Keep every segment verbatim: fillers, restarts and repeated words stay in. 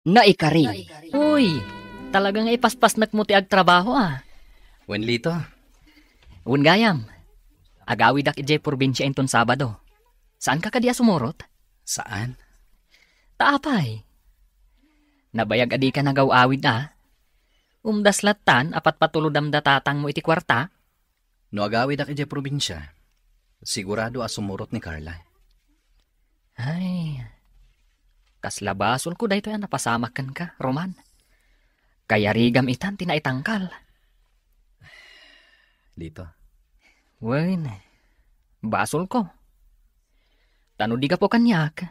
Naikari. Uy, talaga nga ipaspasnekmo ti agtrabaho, a. Wen, Lito. Wen gayam, agawidak idiay probinsia inton Sabado. Saanka kadi a sumurot? Saan? Ta apay? Nabayag a dika nagaw-awid, a? Umdas lattan a patpatulodam da tatangmo iti kuarta? No agawidak idiay probinsia, sigurado a sumurot ni Carla. Ay, kasla basolko daytoy a napasamak kenka, Roman. Kayarigam itan ti naitangkal. Lito. Wen, basolko. Ta no di gapu kaniak,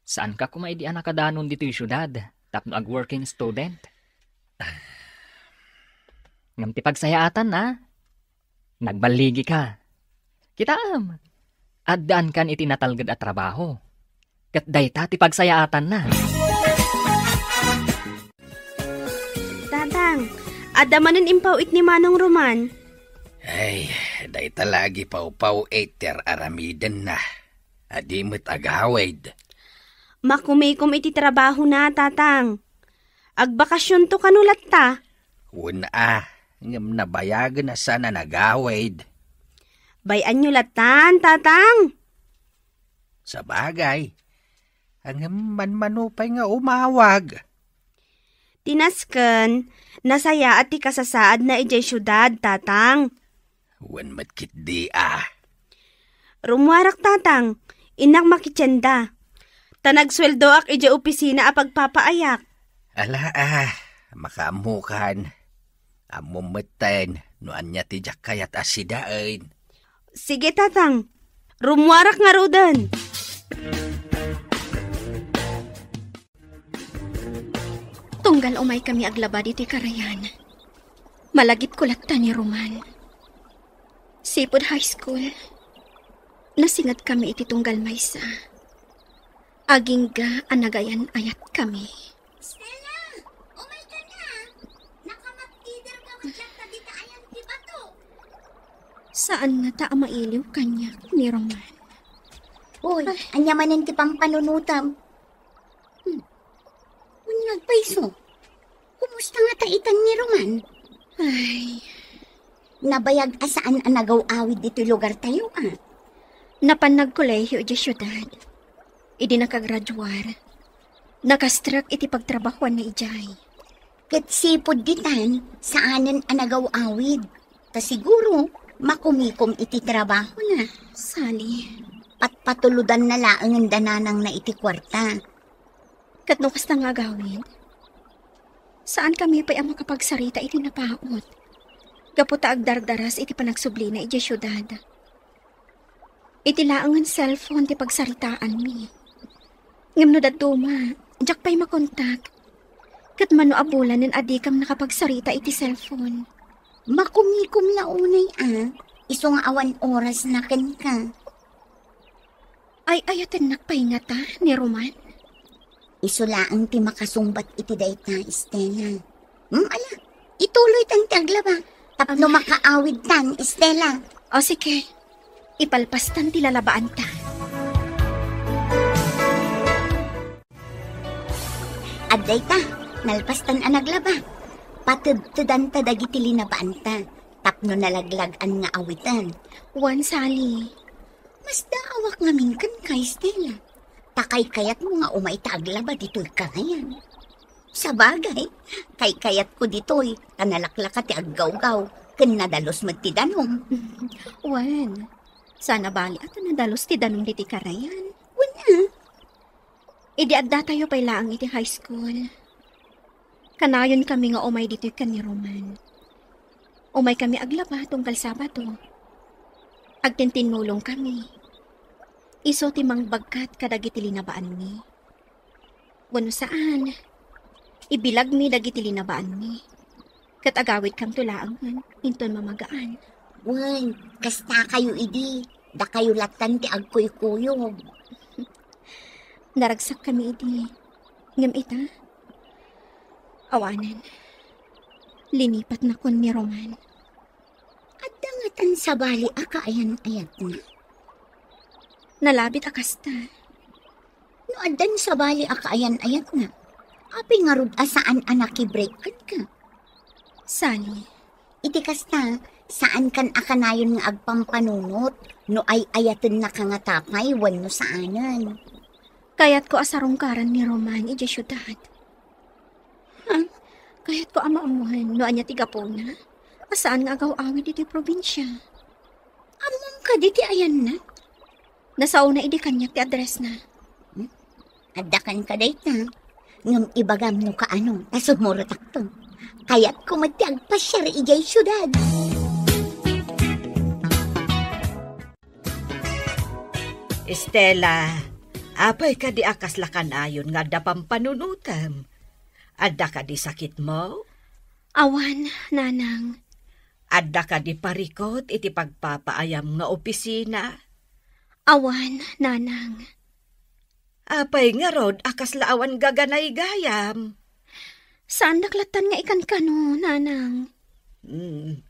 saanka koma idi a nakadanon ditoy siudad tapno ag-working student. Ngem ti pagsayaatanna, nagballigika. Kitaem, addaankan iti natalged a trabaho. Ket dayta ti pagsayaatanna. Tatang, adda manen impaw-it ni Manong Roman. Ay, dayta la agipawpaw-it ti ar-aramidenna. A di met agawid. Makumikom iti trabahona, Tatang. Agbakasionto kano latta? Wen a, ngem nabayagen a saan a nagawid. Bay-anyo lattan, Tatang. Sabagay, ngem manmano pay nga umawag. Ti nasken, nasayaat ti kasasaadna idiay siudad, Tatang. Wen met ketdi a. Rumuarak, Tatang. Innak makitienda. Ta nagsueldoak idiay opisina a pagpapaayak. Ala a, makaammokan. Ammom metten no ania ti diak kayat a sidaen. Sige, Tatang. Rumuarak ngaruden. Tunggal umaykami aglaba ditoy karayan, malagipko latta ni Roman. Sipud high school, nasingadkami iti tunggal maysa. Agingga a nagayan-ayatkami. Stella, umayka na. Nakamattider ka met latta dita ayan ti bato. Saan ngata a mailiw kaniak ni Roman. Uy, ania manen ti pampanunotam? Hmm. Wen nga agpayso. Kumusta ngata itan ni Roman? Ay. Nabayag a saan a nagaw-awid ditoy lugartayo, a? Napan nagkolehiyo idiay siudad. Idi nakagraduar, nakastrek iti pagtrabahuanna idiay. Ket sipud ditan, saanen a nagaw-awid. Ta siguro, makumikom iti trabahona. Sali. Patpatulodanna laengen da nanangna iti kuarta. Ket no kasta nga agawid, saankami pay a makapagsarita iti napaut, gapu ta agdardaras iti panagsublina idiay siudad. Iti laengen cellphone ti pagsaritaanmi. Ngem no dadduma, diak pay makontak. Ket mano a bulanen a dikam nakapagsarita iti cellphone? Makumikom la unay a, isu nga awan orasna kenka. Ay-ayatennak pay ngata ni Roman? Isu laeng ti makasungbat iti dayta, Stella. Hmm, ala, ituloytan ti aglaba. Tapno makaawidtan, Stella. O, sige. Ipalpastan ti lalabaanta. Adda ita, nalpastan a naglaba. Patedtedanta dagiti linabaanta tapno nalaglag-an nga awiten. Wen, Sally. Masdaawak ngamin kenka, Stella. Ta kaykayatmo nga umay ta aglaba ditoy karayan. Sabagay, kaykayatko ditoy, ta nalaklaka ti aggawgaw, ken nadalus met ti danum. Wen, saan a bali a ta nadalus ti danum ditoy karayan. Wen a. Idi addatayo pay laeng iti high school, kanayonkami nga umay ditoy ken ni Roman. Umaykami aglaba tunggal Sabado. Agtintinnulongkami. Isu ti mangbagkat kadagiti linabaanmi. Wenno saan, ibilagmi dagiti linabaanmi. Ket agawidkamto laengen inton mamagaan. Wen, kastakayo idi, dakayo lattan ti agkuykuyog. Naragsakkami idi. Ngem ita, awanen. Linipatnakon ni Roman. Adda ngatan sabali a kaayan-ayatna? Nalabit a kasta. No addan sabali a kaayan-ayatna, Apay ngarud a saan a nakibreak kenka? Sani, iti kasta, saankan a kanayon nga agpampanunot no ay-ayatennaka ngata pay wenno saanen. Kayatko a sarungkaran ni Roman idiay siudad. Ha? Kayatko a maammoen no ania ti gapuna a saan nga agaw-awid iti probinsia. Ammom kadi ti ayanna? Nasaona idi kaniak ti addressna. Hmm? Adda kenka dayta. Ngem ibagam no kaano, ta sumurotakto. Kayatko met ti agpasiar idiay siudad. Estela, apay kadi a kasla kanayon nga adda pampanunotem? Adda kadi sakitmo? Awan, nanang. Adda kadi parikut iti pagpapaayam nga opisina? Awan, nanang. Apay ngarud a kasla awan gaganaygayam? Saandak lattan nga ikankano, nanang. Hmm,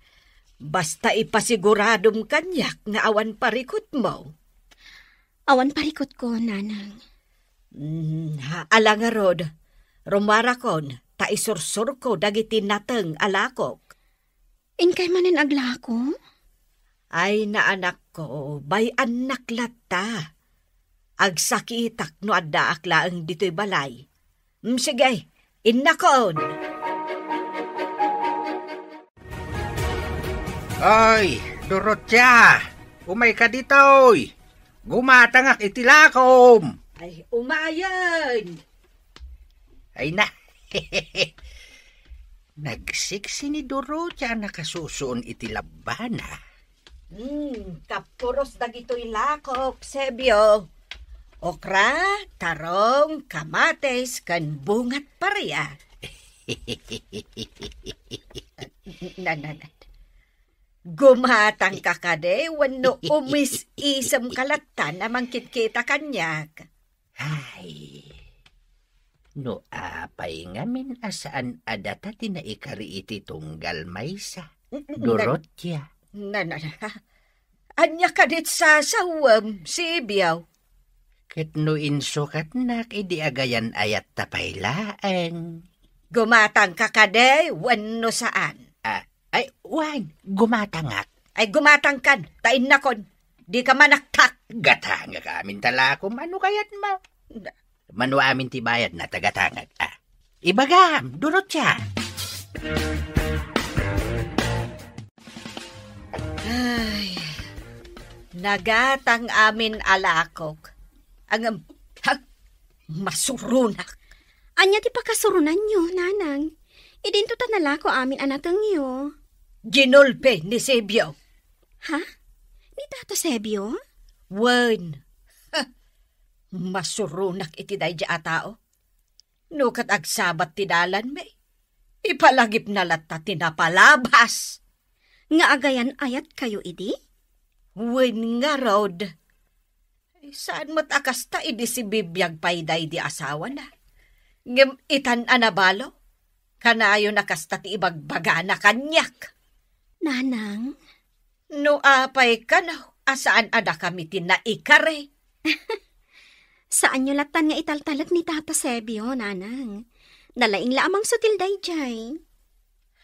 basta ipasiguradom kaniak nga awan parikutmo. Awan parikutko, nanang. Hmm, ha, ala ngarud, rumuarakon, ta isursurko dagiti nateng a lakok. Inkay manen aglako? Ay, naanakko, bay-annak latta. Agsakitak no addaak laeng ditoy balay. Mm, sige, innakon. Ay, Dorotia, umayka ditoy. Gumatangak iti lakom. Ay, umayen. Ay na. Nagsiksi ni Dorotia a nakasusuon iti labbana. Hmm, kapuros dagitoy lakok, Sebio. Okra, tarong, kamatis, ken bungat paria. Na, na, na. Gumatangka kadi wenno umis-isemka latta a mangkitkita kaniak? Ay, no apay ngamin a saan a data ti naikari iti tunggal maysa, Dorotia. Na, na, na. Ania kadit sasawem, Sibiaw? Ket no insukatnak idi agayan-ayatta pay laeng. Gumatangka kadi wenno saan? Ah, ay, wen, gumatangak. Ay, gumatangkan, ta innakon, dika manaktak. Gatangak amin ta lakom, ano kayatmo? Mano amin ti bayadna, ta gatangak, ah. Ibagam, Dorotia. Ay, nagatang amin a lakok. Ngem, ha, masuronak. Ania ti pakasuronanyo, nanang? Idinto ta nalako amin a natengyo. Ginulpi ni Sebio. Ha? Ni Tata Sebio? Wen. Ha, masuronak iti daydi a tao. No ket agsabat ti dalanmi, ipalagipna latta ti napalabas. Nga agayan-ayatkayo idi? Wen ngarud. Saan met a kasta idi sibibiag pay daydi asawana. Ngem itan a nabalo, kanayon a kasta ti ibagbagana kaniak. Nanang? No apay kano a saan a dakami ti naikari? Saanyo lattan nga italtalek ni Tata Sebio, nanang. Nalaing la a mangsutil daydiay.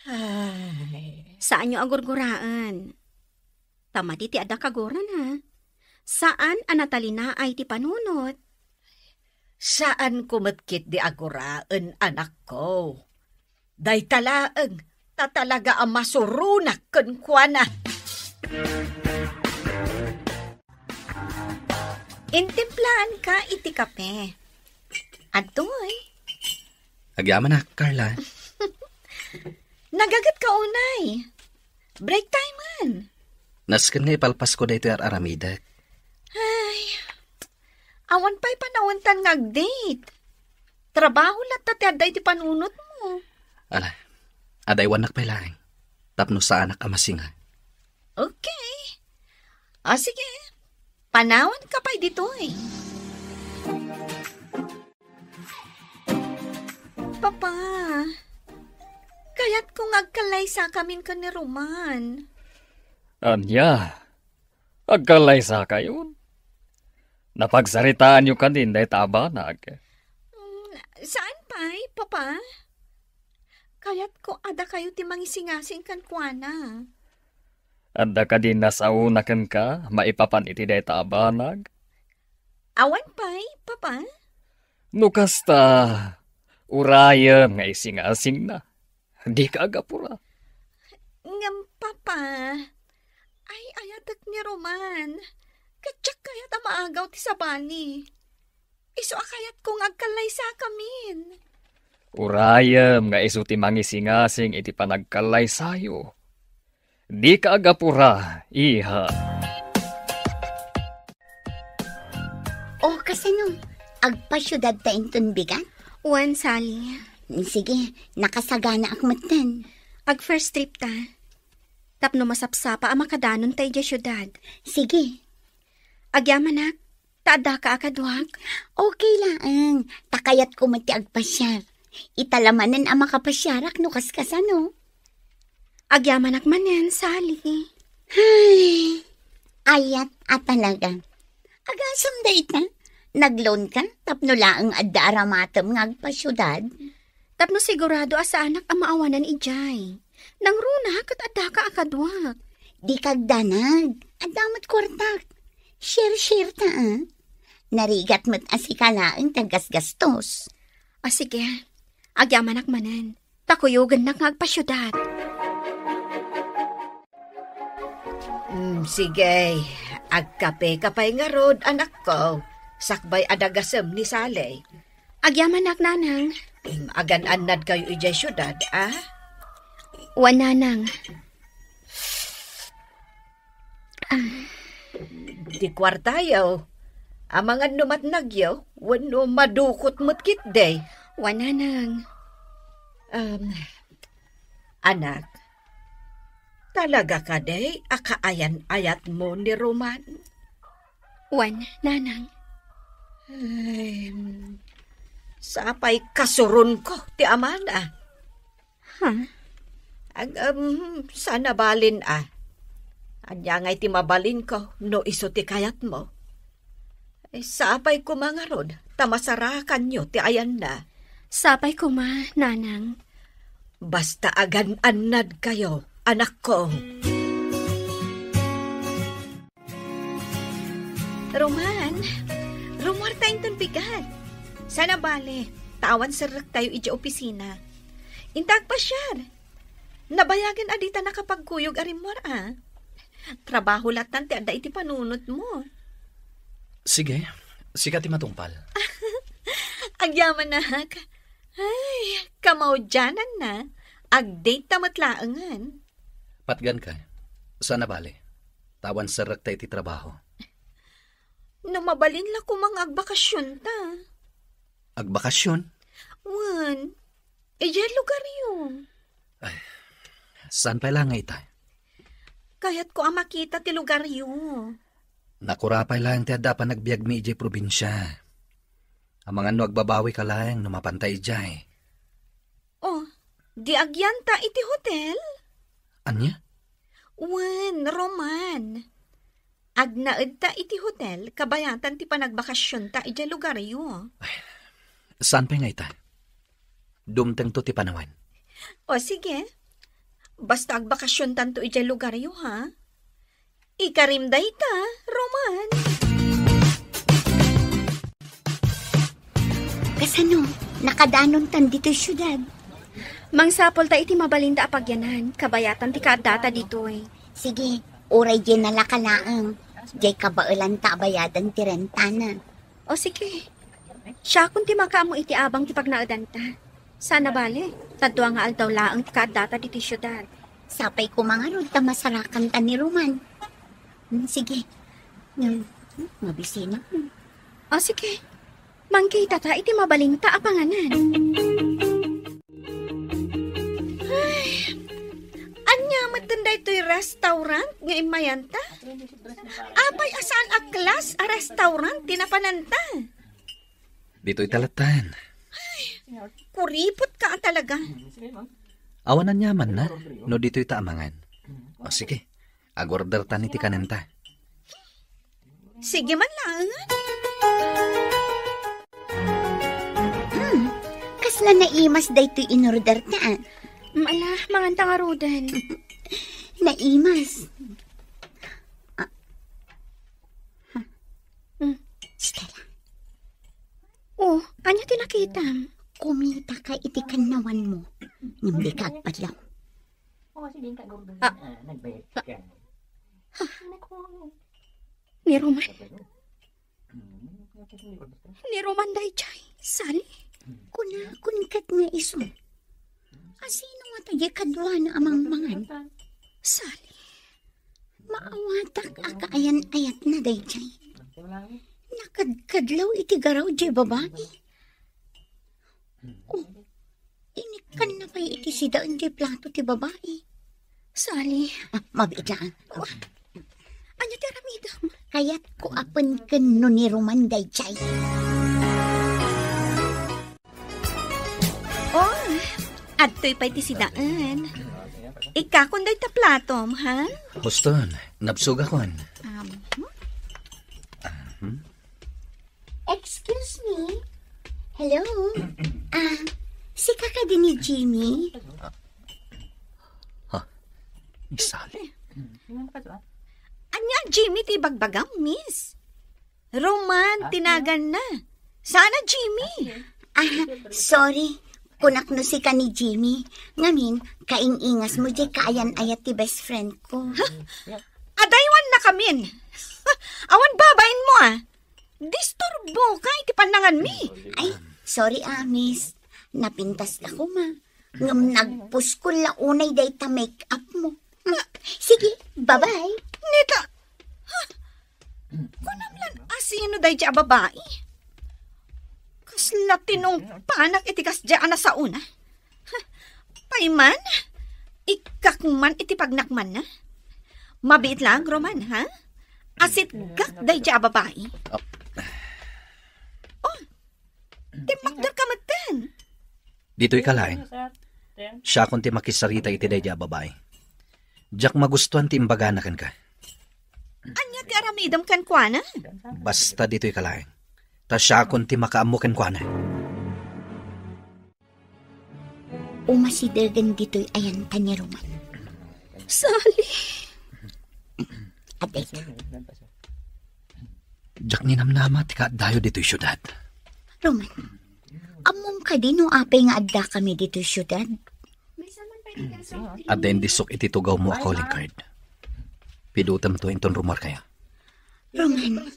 Ay. Saanyo agurguraen. Ta madi ti adda kagurana. Saan a natalinaay ti panunot. Saanko met ketdi a guraen, anakko. Dayta laeng, ta talaga a masuronak kenkuana. Intimplaanka iti kape. Adtoy. Agyamanak, Carla. Nagagetka unay. Break time man. Nasken nga ipalpasko daytoy ar-aramidek. Ay, awan pay panawentan nga ag-date. Trabaho latta ti adda iti panunotmo. Ala, adaywannak pay laeng. Tapno saanak a masinga. Okay. O, sige. Panawanka pay ditoy. Papa, kayatko nga agkallaysakamin ken ni Roman. Ania? Agkallaysakayon? Napagsaritaanyo kadin dayta a banag? Mm, saan, Pa? Ay, Papa, kayatko a dakayo ti mangisingasing kenkuana. Adda kadi nasaona kenka maipapan iti dayta a banag? Awan pay, Papa. No kasta, urayem nga isingasingna. Dika agapura. Ngem, Papa, ay-ayatek ni Roman. Ket diak kayat a maagaw ti sabali. Isu a kayatko nga agkallaysakamin. Urayem nga isu ti mangisingasing iti panagkallaysayo. Dika agapura, iha. O, kasano? Agpasiudad ta inton bigat? Wen, Sally. Sige, nakasaganaak metten. Ag-first trip ta. Tapno masapsapa a makadanon ta idiay siudad. Sige. Agyamanak, ta addaka a kaduak? Okay laeng. Ta kayatko met ti agpasiar. Ita la manen a makapasiarak no kaskasano. Agyamanak manen, Sally. Ay, ayat a talaga. Agasem dayta? Nag-loan ka tapno laeng adda aramatem nga agpasiudad? Tapno sigurado a saanak a maawanan idiay. Nangruna ket addaka a kaduak. Dika agdanag. Adda met kuartak. Share-share ta, ah. Narigat met a sika laeng ti aggasgastos. Ah, sige. Agyamanak manen. Ta kuyogennak nga agpasiudad. Mm, sige. Agkapeka pay ngarud, anakko. Sakbay a dagasem ni Sally. Agyamanak, Nanang. Mm, agan-annadkayo idiay siudad, a? Wen, Nanang. Ti kuartayo, amangan no matnagyo, wenno madukot met ketdi. Wen, Nanang. Um, anak, talaga kadi a kaayan-ayatmo ni Roman? Wen, Nanang. Ay, sapay kasuronko ti amana. Ha? Ag-, um, saan a balin a. Ania ngay ti mabalinko no isu ti kayatmo? Ay, sapay koma ngarud, ta masarakanyo ti ayanna. Sapay koma, Nanang. Basta agan-annadkayo, anakko. Roman, rumuarta inton bigat. Saan a bale, ta awan serrektayo idiay opisina. Inta agpasiar. Nabayagen a dita nakapagkuyog a rimmuar, a. Trabaho lattan ti adda iti panunotmo. Sige, sika ti matungpal. Agyamanak. Ay, kamaudiananna. Ag-date ta met laengen. Patganka. Saan a bale. Ta awan serrekta iti trabaho. No mabalin la koma nga agbakasionta. Agbakasion? Wen, idiay lugaryo. Ay, saan pay la nga ita? Kayatko a makita ti lugaryo. Nakura pay laeng ti adda a panagbiagmi idiay probinsia. Amangan no agbabawika laeng no mapanta idiay. Oh, di agyanta iti hotel? Ania? Wen, Roman. Agnaedta iti hotel, kabayatan ti panagbakasionta idiay lugaryo. Saan pay nga ita? Dumtengto ti panawen. O, sige. Basta agbakasiontanto idiay lugaryo, ha? Ikarim dayta, Roman. Kasano? Nakadanontan ditoy siudad? Mangsapulta iti mabalinda a pagyanan, kabayatan ti kaaddata ditoy. Sige, uray diay nalaka laeng. Diay kabaelanta a bayadan ti rentana. O sige. Siakon ti makaammo iti abang ti pagnaedanta. Saan a bale, ta dua nga aldaw laeng ti kaaddata ditoy siudad. Sapay koma ngarud ta masarakanta ni Roman. Hmm, sige. Hmm, mabisina. O sige. Mangkitata iti mabalinta a panganan. Ay, ania metten daytoy restaurant nga immayanta? Apay a saan a class a restaurant ti napananta? Ditoy ta lattan. Ay, kuripot ka talaga. Awan aniamanna no ditoy ta amangan. O sige, agordertan iti kanenta. Sige man laeng. Hmm, kas Ala, naimas daytoy inorder ta. Mm, ala, manganta ngaruden. Naimas. Ah. Hmm. Stella. Oh, ania ti nakitam? Kumita ka iti kannawan mo. Ngem di ka agpadlaw. Ah. Ni Roman. Ni Roman daydiay, Sally. Kunakon ket nga isu. Asino nga ta diay kaduana a mangmangan? Sally. Maawatak a kaayan-ayatna daydiay. Nakadkadlaw iti garaw diay babai. Oh, inikkanna pay iti sidaen diay plato ti babai. Sally. Ah, mabiit lang. Oh, ania ti aramidem? Kayatko a penken no ni Roman daydiay. Oh, adtoy pay ti sidaen. Ikkakon dayta platom, ha? Huston, nabsugakon. Um, Mhm. Excuse me? Hello? Ah, sika kadi ni Jimmy? Ha? Ni Sally? Ania Jimmy ti bagbagam, miss? Roman, tinaganna. Sana Jimmy. Ah, sorry. Kunak no sika ni Jimmy. Ngamin, kaing-ingas mo diay kaayan-ayat ti best friend ko. Ha? Adaywannakamin. Awan babain mo, ah. Disturbo ka iti pannanganmi. Ay, sorry, ah, miss. Napintas ka koma. Ngem nagpuskol la unay dayta make-up mo. Sige, bye-bye. Neta, ha? Kunam lan asino daydiay a babai? Kasla tinungpanak iti kasdiay a nasaona. Ha? Payman? Ikkak man iti pagnakmanna? Mabiit lang, Roman, ha? Asitgak daydiay a babai. Oh. Oh, timmakder ka metten. Ditoy ka laeng. Siakon ti makisarita iti daydiay a babai. Diak magustuan ti imbagana kenka. Ania ti aramidem kenkuana? Basta ditoy ka laeng. Ta siakon ti makaammo kenkuana. Umasidegen ditoy ayanta ni Roman. Sally. Adda ita. Diak ninamnama ti kaaddayo ditoy siudad. Roman, ammom kadi no apay nga addakami ditoy siudad? Adda indisok iti tugawmo a calling card. Pidutemto inton rumuarkayo. Roman,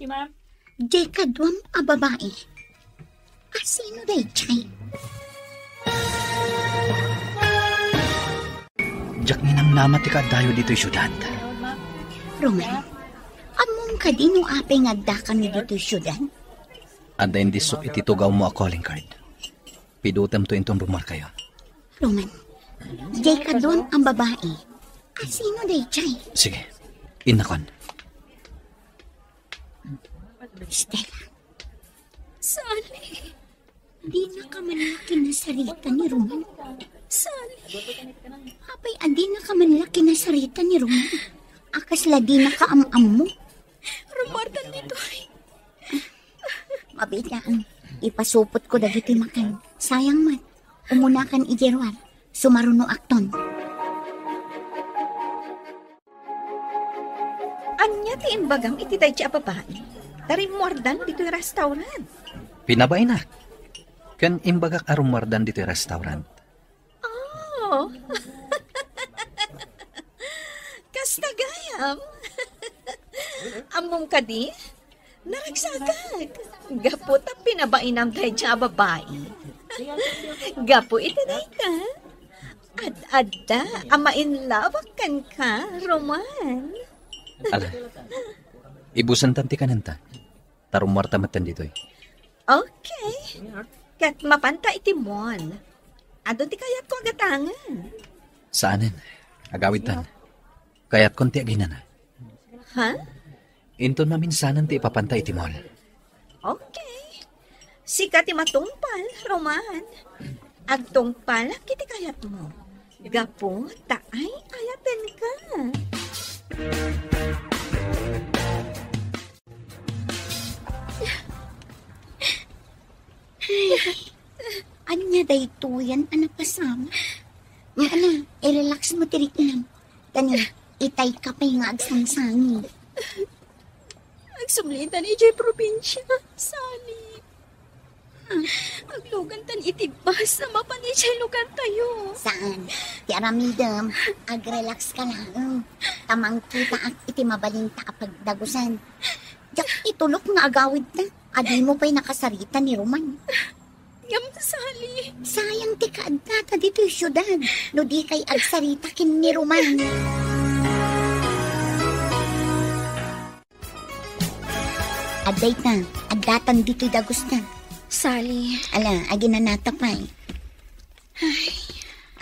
diay kaduam a babai. Asino daydiay? Diak ninamnama ti kaaddayo ditoy siudad. Roman, ammom kadi no apay nga addakami ditoy siudad? Adda indisok iti tugawmo a calling card. Pidutemto inton rumuarkayo. Roman, diay kaduam a babai. Asino daydiay? Sige, innakon. Stella. Sally. Dinaka man la kinasarita ni Roman. Sally. Apay a dinaka man la kinasarita ni Roman? A kasla dinaka am-ammo? Rumuardan ditoy. Mabiit laeng. Ipasupotko dagiti makan. Sayang met. Umunakan idiay ruar. Sumarunoakton. Ania ti imbagam iti daydiay a babai? Ta rimmuardan ditoy restaurant. Pinabainak. Ken imbagak a rummuardan ditoy restaurant. Oh. Kasta gayam. Ammom kadi? Naragsakak. Gapu ta pinabainam daydiay a babai. Gapu iti dayta, ad-adda a ma-in love-ak kenka, Roman. Ala, ibusentan ti kanenta. Ta rumuarta metten ditoy. Okay. Ket mapanta iti mall. Adu ti kayatko a gatangen. Saanen. Agawidtan. Kayatkon ti aginana. Ha? Inton maminsanan ti ipapanta iti mall. Okay. Sika ti matungpal, Roman. Agtungpalak iti kayatmo. Gapu ta ay-ayatenka. Ania daytoyen a napasamak? Nga ala, i-relax mo ti riknam. Tani, itay ka pay nga agsangsangi. Agsumlitan idiay probinsia, Sally. Aglugantan iti bus a mapan idiay lugartayo. Saan? Ti aramidem, agrelax ka laeng. Ta mangkitaak iti mabalinta a pagdagusan. Diak itulok nga agawidta. Adimo pay nakasarita ni Roman. Ngem, Sally. Sayang ti kaaddata ditoy siudad no di kay agsarita ken ni Roman. Adda ita, addatan ditoy dagusta. Sally. Ala, aginanata pay. Ay.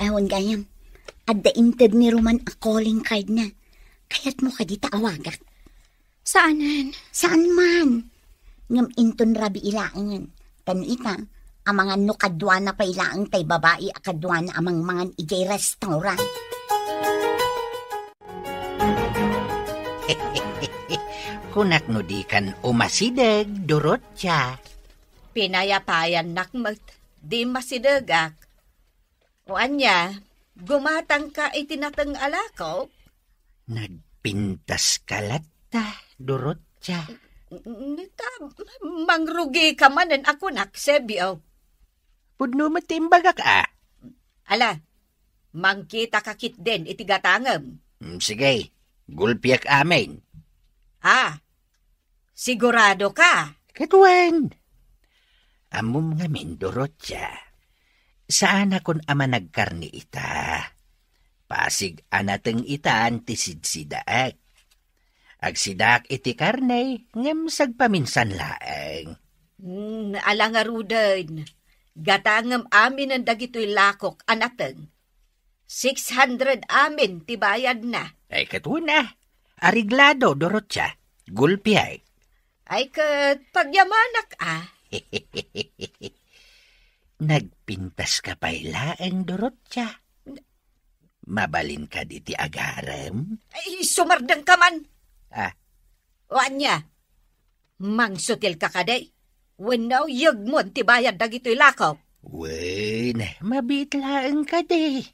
Awan gayam. Adda inted ni Roman a calling card na. Kayatmo kadi ta awagak? Saanen? Saan man? Ngem inton rabii laengen. Ken ita, amangan no kaduana pay laeng tay babai a kaduana a mangmangan idiay restaurant. Kunak no dikan umasideg, Dorotia. Pinayapayannak met, di masidegak. O ania, gumatangka iti nateng a lakok? Nagpintaska latta, Dorotia. N-, ta, mangrugika manen a kunak, Sebio. Pudno met ti imbagak, a. Ala, mangkitaka ketdin iti gatangem. Mm, sige, gulpiek amin. A, sigurado ka? Ket wen. Ammom ngamin, Dorotia. Saanakon a managkarne ita. Pasig a nateng itan ti sidsidaek. Agsidaak iti karne, ngem sagpaminsan laeng. Hmm, ala ngaruden. Gatangem aminen dagitoy lakok a nateng. Six hundred amin ti bayadna. Ay, ket wen a. Areglado, Dorotia. Gulpiek. Ay, ket pagyamanak, a. Nagpintaska pay laeng, Dorotia. Mabalin kadi ti agarem? Ay, sumardengka man. A. O ania? Mangsutilka kadi? Wenno yegmon ti bayad dagitoy lakok? Wen, mabiit laeng kadi.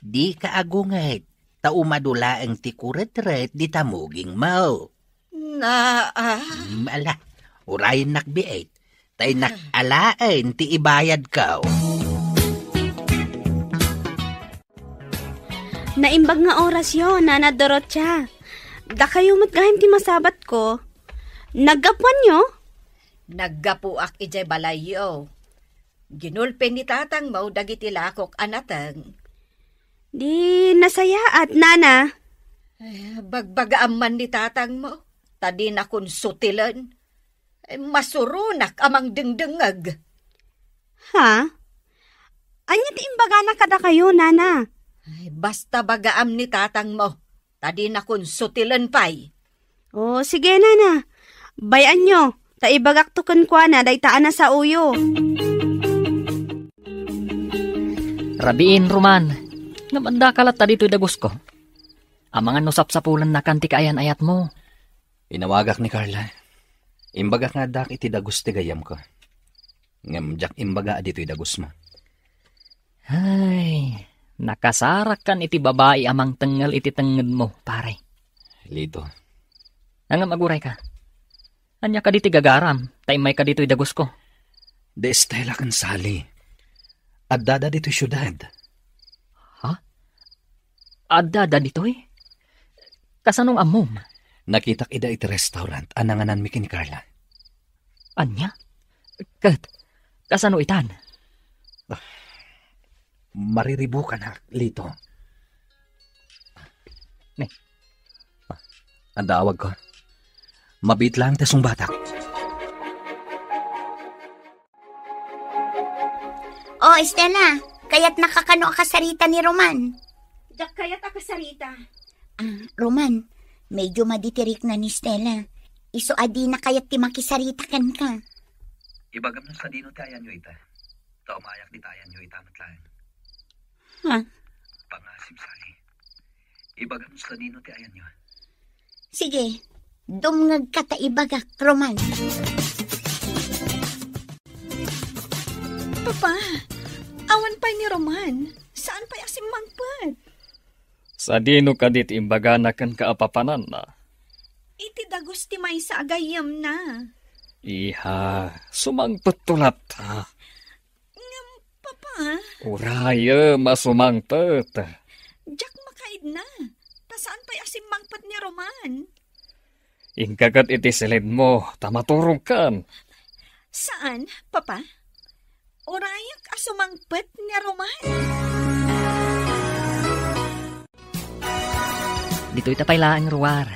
Dika agunget, ta umadu laeng ti kuretret dita mugingmo. Na, a. Mm, ala, urayennak biit, ta innak alaen ti ibayadko. Naimbag nga orasyo, Nana Dorotia. Dakayo met gayam ti masabatko. Naggapuanyo? Naggapuak idiay balayyo. Ginulpi ni tatangmo dagiti lakok a nateng. Di nasayaat, Nana. Ay, bagbagaam man ni tatangmo, ta dinakon sutilen. Ay, masuronak a mangdengdengngeg. Ha? Ania ti imbagana kadakayo, Nana? Ay, basta bagaam ni tatangmo, ta dinakon sutilen pay. O, sige, Nana. Bay-anyo, ta ibagakto kenkuana dayta a nasaoyo. Rabiin, Roman. Ngem addaka latta ditoy dagusko. Amangan no sapsapulennakan ti kaayan-ayatmo. Inawagak ni Carla. Imbagak nga addaak iti dagus ti gayyemko. Ngem diak imbaga a ditoy dagusmo. Ay, nakasarakkan iti babai a mangtengngel iti tengngedmo, pare. Lito. Ngem agurayka. Ania kadi ti gagaram, ta immayka ditoy dagusko? Di Estela ken Sally. Addada ditoy siudad. Ha? Addada ditoy? Kasano nga ammom? Nakitak ida iti restaurant a nangananmi ken ni Carla. Ania? Ket, kasano itan? Ah, mariribukanak, Lito. Ne. Ah, adda awagko. Mabiit laeng ti sungbatak. O, Estela, kayatnaka kano a kasarita ni Roman? Diak kayat a kasarita. Ah, Roman, medyo madi ti rikna ni Estela. Isu a dina kayat ti makisarita kenka. Ibagam no sadino ti ayanyo ita. Ta umayak dita ayanyo ita met laeng. Ha? Pangasip, Sally. Ibagam no sadino ti ayanyo. Sige, dumngegka ta ibagak, Roman. Papa, Awan pay ni Roman. Saan pay a simmangpet? Sadino kadi ti imbagana kenka a papananna? Iti dagus ti maysa a gayyemna. Iha, sumangpetto latta. Ngem, Papa? Urayem a sumangpet. Diak makaidna. Ta saan pay a simmangpet ni Roman? Inka ket iti silidmo, ta maturogkan. Saan, Papa? Urayak a sumangpet ni Roman. Ditoy ta pay laeng, Ruar.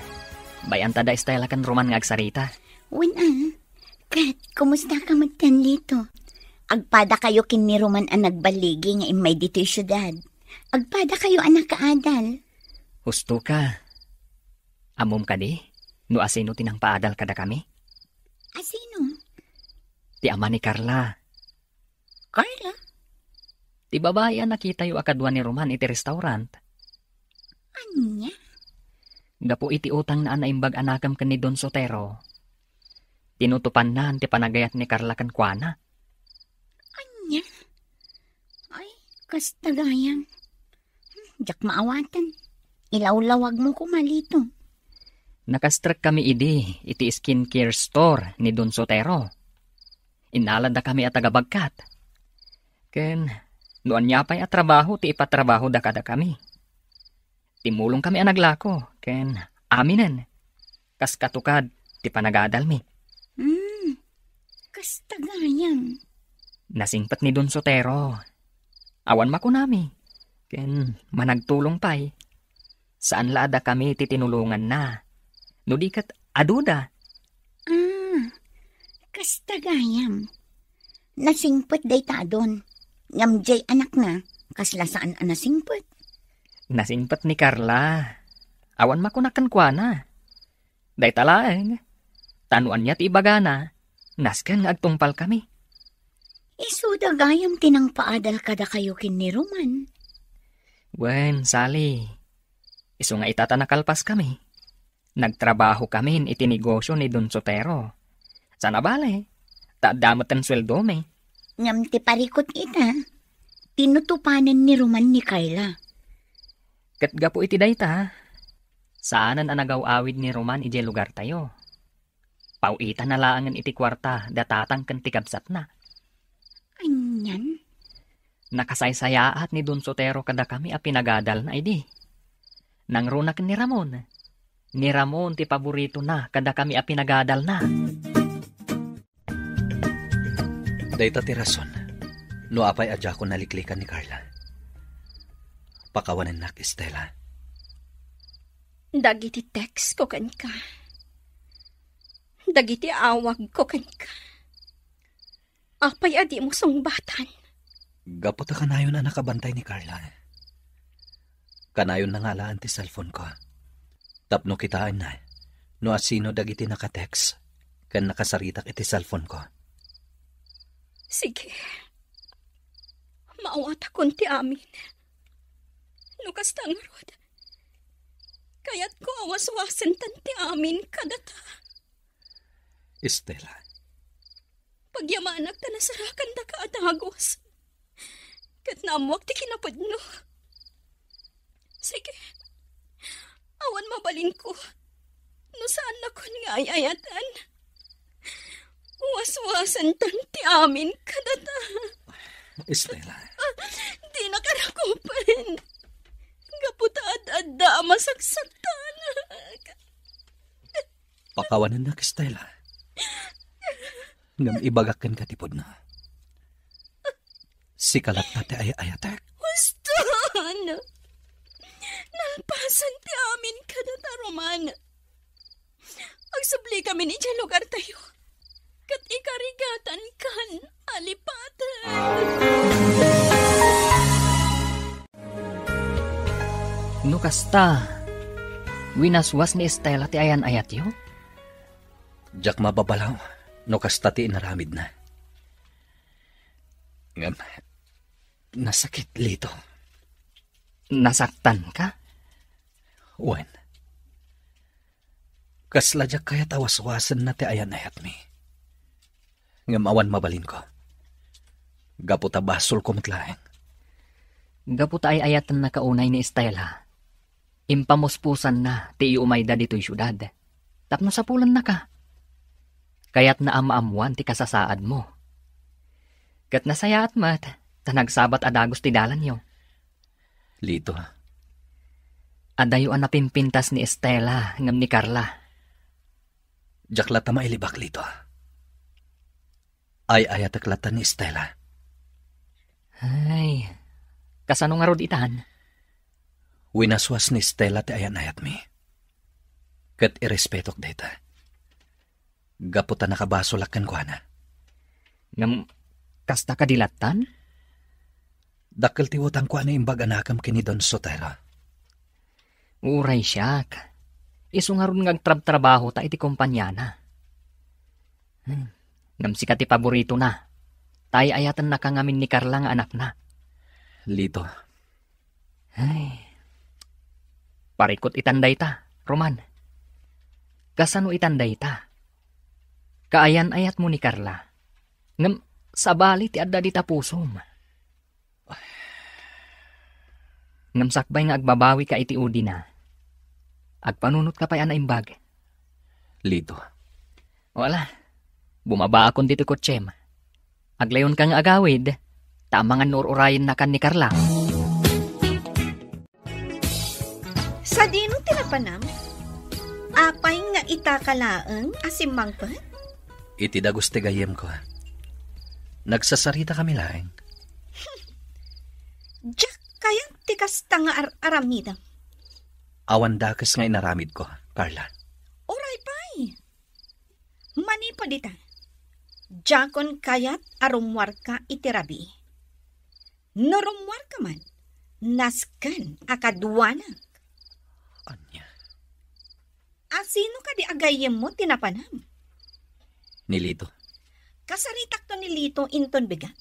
Bay-anta da Estela ken Roman nga agsarita. Wen a. Ket, kumusta ka met ken Lito? Agpada kayo ken ni Roman a nagballigi nga immay ditoy siudad. Agpada kayo a nakaadal. Husto ka. Ammom kadi no asino ti nangpaadal kadakami? Asino? Ti ama ni Carla. Carla? Ti babai a nakitayo a kadua ni Roman iti restaurant. Ania? Gapu iti utangna a naimbag a nakem ken ni Don Sotero, tinutopanna ti panagayat ni Carla kenkuana. Ania? Ay, kasta gayam. Hmm, diak maawaten. Ilawlawagmo koma, Lito. Nakastrekkami idi iti skincare store ni Don Sotero. Innaladakami a taga-bagkat. Ken no ania pay a trabaho ti ipatrabahoda kadakami. Timmulongkami a naglako ken aminen. Kas katukad ti panagadalmi. Hmm, kasta gayam. Nasingpet ni Don Sotero. Awan makunami. Ken managtulong pay. Saan la a dakami ti tinulonganna. No di ket aduda. Ah, kasta gayam. Nasingpet dayta a Don. Ngem diay anakna, kasla saan a nasingpet. Nasingpet ni Carla. Awan makuna kenkuana. Dayta laeng. Ta no ania ti ibagana, nasken nga agtungpalkami. Isuda gayam ti nangpaadal kadakayo ken ni Roman. Wen, Sally. Isu nga ita ta nakalpaskami. Nagtrabahokamin iti negosio ni Don Sotero. Saan a bale, ta adda metten sueldomi. Ngem ti parikut ita, tinutopanen ni Roman ni Carla. Ket gapu iti dayta, saanen a nagaw-awid ni Roman idiay lugartayo. Paw-itana laengen iti kuarta da tatang ken ti kabsatna. Anian? Nakasaysayaat ni Don Sotero kadakami a pinagadalna idi. Nangruna ken ni Ramon. Ni Ramon ti paboritona kadakami a pinagadalna. Dayta ti rason no apay a diakon naliklikan ni Carla. Pakawanennak, Estela. Dagiti text ko kenka. Dagiti awag ko kenka. Apay a dimo sungbatan? Gapu ta kanayon a nakabantay ni Carla. Kanayonna nga alaen ti cellphone ko. Tapno kitaenna no asino dagiti naka-text ken nakasaritak iti cellphone ko. Sige. Maawatakon ti amin. No kasta ngarud, kayatko a waswasentan ti amin kadata. Estela. Pagyamanak ta nasarakandaka a dagus. Ket naammoak ti kinapudno. Sige. Awan mabalinko. No saannakon nga ay-ayatan. Waswasentan ti amin kadata. Estela. Dinaka rakupen. Gapu ta ad-adda a masaksaktanak. Pakawanennak, Estela. Ngem ibagak kenka ti pudno. Sika latta ti ay-ayatek. Huston! Nalpasen ti amin kadata, Roman. Agsubli kami idiay lugartayo. Ket ikarigatan kan alipaten. No kasta, winaswas ni Estela ti ayan-ayatyo? Diak mababalaw no kasta ti inaramidna. Ngem, nasakit, Lito. Nasaktanka? Wen. Kasla diak kayat a waswasenna ti ayan-ayatmi. Ngem awan mabalinko. Gapu ta basolko met laeng. Gapu ta ay-ayatennaka unay ni Estela, impamuspusanna ti iumayda ditoy siudad tapno sapulennaka. Kayatna a maammoan ti kasasaadmo. Ket nasayaat met ta nagsabat a dagus ti dalanyo. Lito. Adayo a napimpintas ni Estela ngem ni Carla. Diak latta mailibak, Lito. Ay-ayatek latta ni Estela. Ay, kasano ngarud itan? Winaswas ni Estela ti ayan-ayatmi. Ket irespetok dayta. Gapu ta nakabasolak kenkuana. Ngem, kasta kadi lattan? Dakkel ti utangko a naimbag a nakem ken ni Don Sotero. Uray siak. Isu ngarud nga agtrabtrabahota iti kompaniana. Hmm. Ngem sika ti paboritona. Ta ay-ayatennaka ngamin ni Carla nga anakna. Lito. Ay. Parikut itan dayta, Roman. Kasano itan dayta? Kaayan-ayatmo ni Carla. Ngem sabali ti adda dita pusom. Ngem sakbay nga agbabawika iti udina, agpanunotka pay a naimbag. Lito. Wala. Bumabaakon ditoy kotsem. Aglayonka nga agawid, ta amangan no ur-urayennakan ni Carla. Sadino ti napanam? Apay nga itaka laeng a simmangpet? Iti dagus ti gayyemko. Nagsasaritakami laeng. Diak kayat ti kasta nga ar-aramidem. Awan dakes nga inaramidko, Carla. Uray pay. Manipud ita, diakon kayat a rummuarka iti rabii. No rummuarka man, nasken a kaduanak. Ania? A sino kadi a gayyemmo ti napanam? Ni Lito. Kasaritakto ni Lito inton bigat.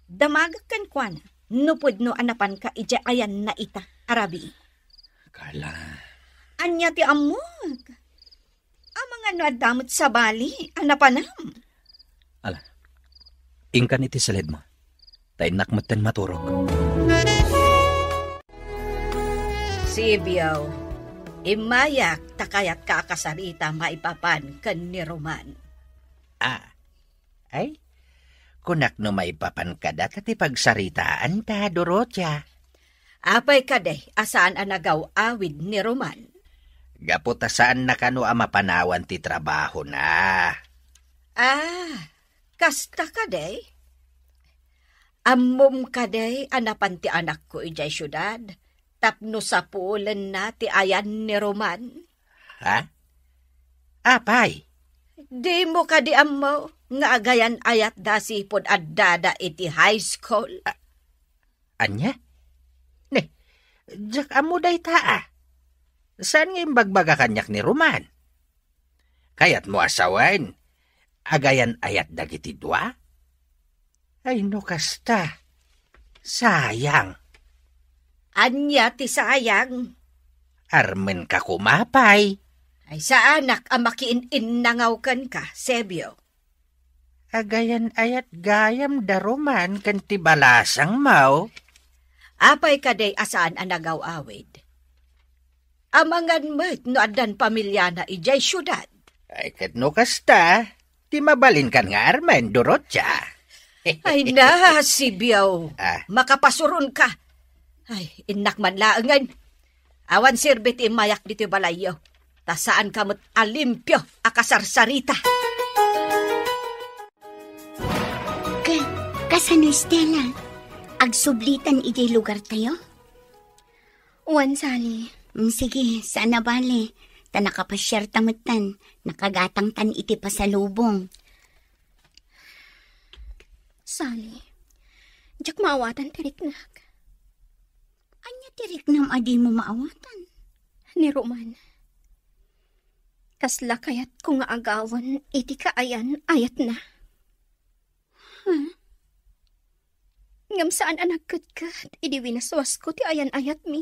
Damagek kenkuana no pudno a napanka idiay ayanna ita a rabii. Carla. Ania ti ammok? Amangan no adda met sabali a napanam. Ala, inkan iti saledmo. Ta innak metten maturog. Sibio, immayak ta kayatka a kasarita maipapan ken ni Roman. Ah, ay, kunak no maipapan kada ta ti pagsaritaanta, Dorotia. Apay kadi a saan a nagaw-awid ni Roman? Gapu ta saanna kano a mapanawan ti trabahona. Ah, kasta kadi? Ammom kadi a napan ti anakko idiay siudad tapno sapulenna ti ayan ni Roman? Ha? Apay? Dimo kadi ammo nga agayan-ayatda sipud addada iti high school? A-, ania? Ne, diak ammo dayta a. Saan nga imbagbaga kaniak ni Roman? Kayatmo a sawen, agayan-ayat dagiti dua? Ay, no kasta, sayang. Ania ti sayang? Armenka koma pay. Ay, saanak a makiin-innangaw kenka, Sebio. Agayan-ayat gayam da Roman ken ti balasangmo. Apay kadi a saan a nagaw-awid? Amangan met no addan pamiliana idiay siudad. Ay, ket no kasta, ti mabalinkan nga armen, Dorotia. Ay na, Sibiaw. Ah. Makapasuronka. Ay, innak man laengen. Awan serbi ti immayak ditoy balayyo. Ta saanka met a limpio a kasarsarita. Ka-, kasano, Stella? Agsublitan idiay lugartayo? Wen, Sally. Mm, sige, saan a bale. Ta nakapasiarta metten, nakagatangtan iti pasalubong. Sally, diak maawatan ti riknak. Ania ti riknam a dimo maawatan? Ni Roman. Kasla kayatko nga agawen iti kaayan-ayatna. Huh? Ngem saan a nagketket idi winaswasko ti ayan-ayatmi.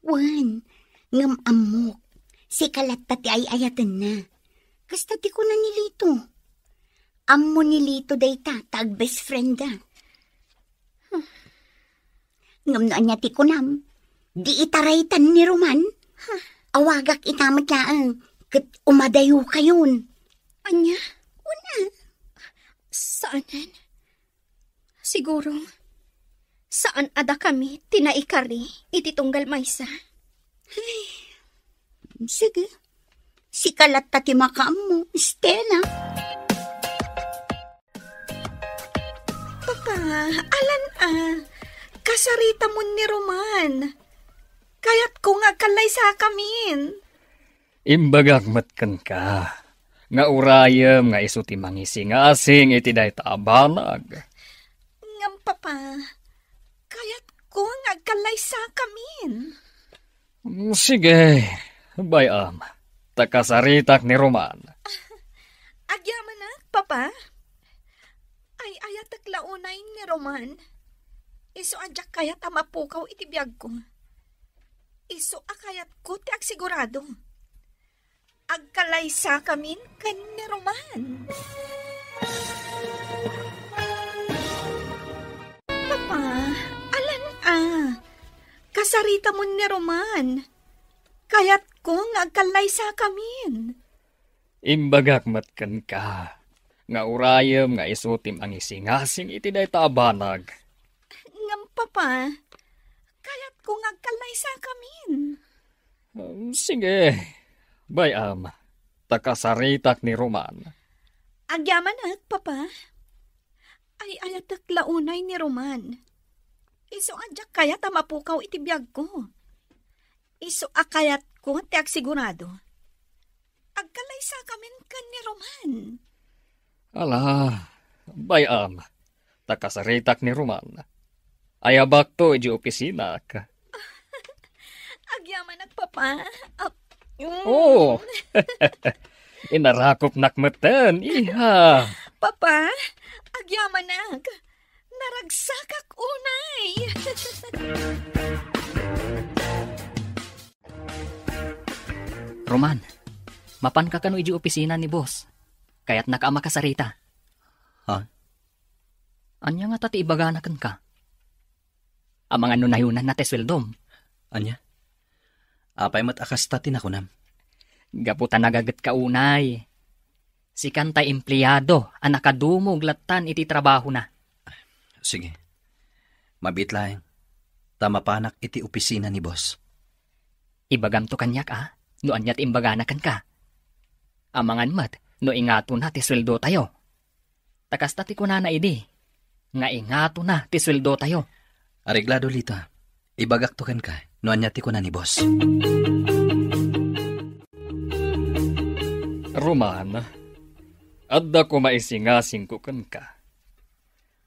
Wen, ngem ammok, sika latta ti ay-ayatenna. Kasta ti kuna ni Lito. Ammo ni Lito dayta ta ag-best friend da. Huh. Ngem no ania ti kunam, di itaraytan ni Roman. Awagak ita met laeng, ket umadayokayon. Ania? Una? Saanen? Siguro, saan a dakami ti naikari iti tunggal maysa. Ay, sige. Sika latta ti makaammo, Stella. Papa, alan a, kasaritamon ni Roman. Kayatko nga agkallaysakamin. Imbagak met kenka nga urayem nga isu ti mangisingasing iti dayta a banag. Ngem, Papa, kayatko nga agkallaysakamin. Mm, sige, bay-am, ta kasaritak ni Roman. Agyamanak, Papa. Ay-ayatek la unay ni Roman. Isu a diak kayat a mapukaw iti biagko. Isu a kayatko ti agsigurado. Agkallaysakamin ken ni Roman. Papa, alan a, kasaritamon ni Roman. Kayatko nga agkallaysakamin. Imbagak met kenka nga urayem nga isu ti mangisingasing iti dayta a banag. Ngem, Papa, kayatko nga agkallaysakamin. Um, sige, bay-am, ta kasaritak ni Roman. Agyamanak, Papa. Ay-ayatek la unay ni Roman. Isu a diak kayat a mapukaw iti biagko. Isu a kayatko ti agsigurado. Agkallaysakamin ken ni Roman. Ala, bay-am, ta kasaritak ni Roman. Ayabakto iti opisinak. Agyamanak, Papa. Ah, mm. Oo. Inarakopnak metten, iha. Papa, agyamanak. Naragsakak unay. Roman, mapanka kano idiay opisina ni boss? Kayatnaka a makasarita. Ha? Ania ngata ti ibagana kenka? Amangan no nayunanna ti sueldom. Ania? Apay met a kasta ti nakunam? Gapu ta nagagetka unay. Sikan tay empleado a nakadumog lattan iti trabahona. Sige. Mabiit laeng, ta mapanak iti opisina ni boss. Ibagamto kaniak a, no ania ti imbagana kenka. Amangan met no ingatona ti sueldotayo. Ta kasta ti kunana idi, nga ingatona ti sueldotayo. Areglado, Lita. Ibagakto kenka no ania ti kuna ni boss. Roman, adda koma isingasingko kenka.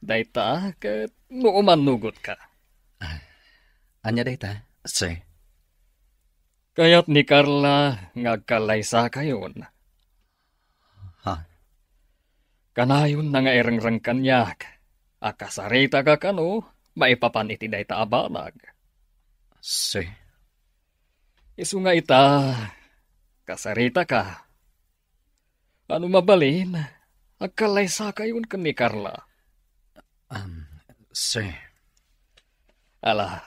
Dayta ket no umannugotka. Ah, ania dayta, sir? Kayat ni Carla nga agkallaysakayon. Ha? Kanayonna nga irengreng kaniak a kasaritaka kano maipapan iti dayta a banag. Sir. Isu nga ita, kasaritaka. Ano mabalin, agkallaysakayon ken ni Carla. Um, sir. Ala,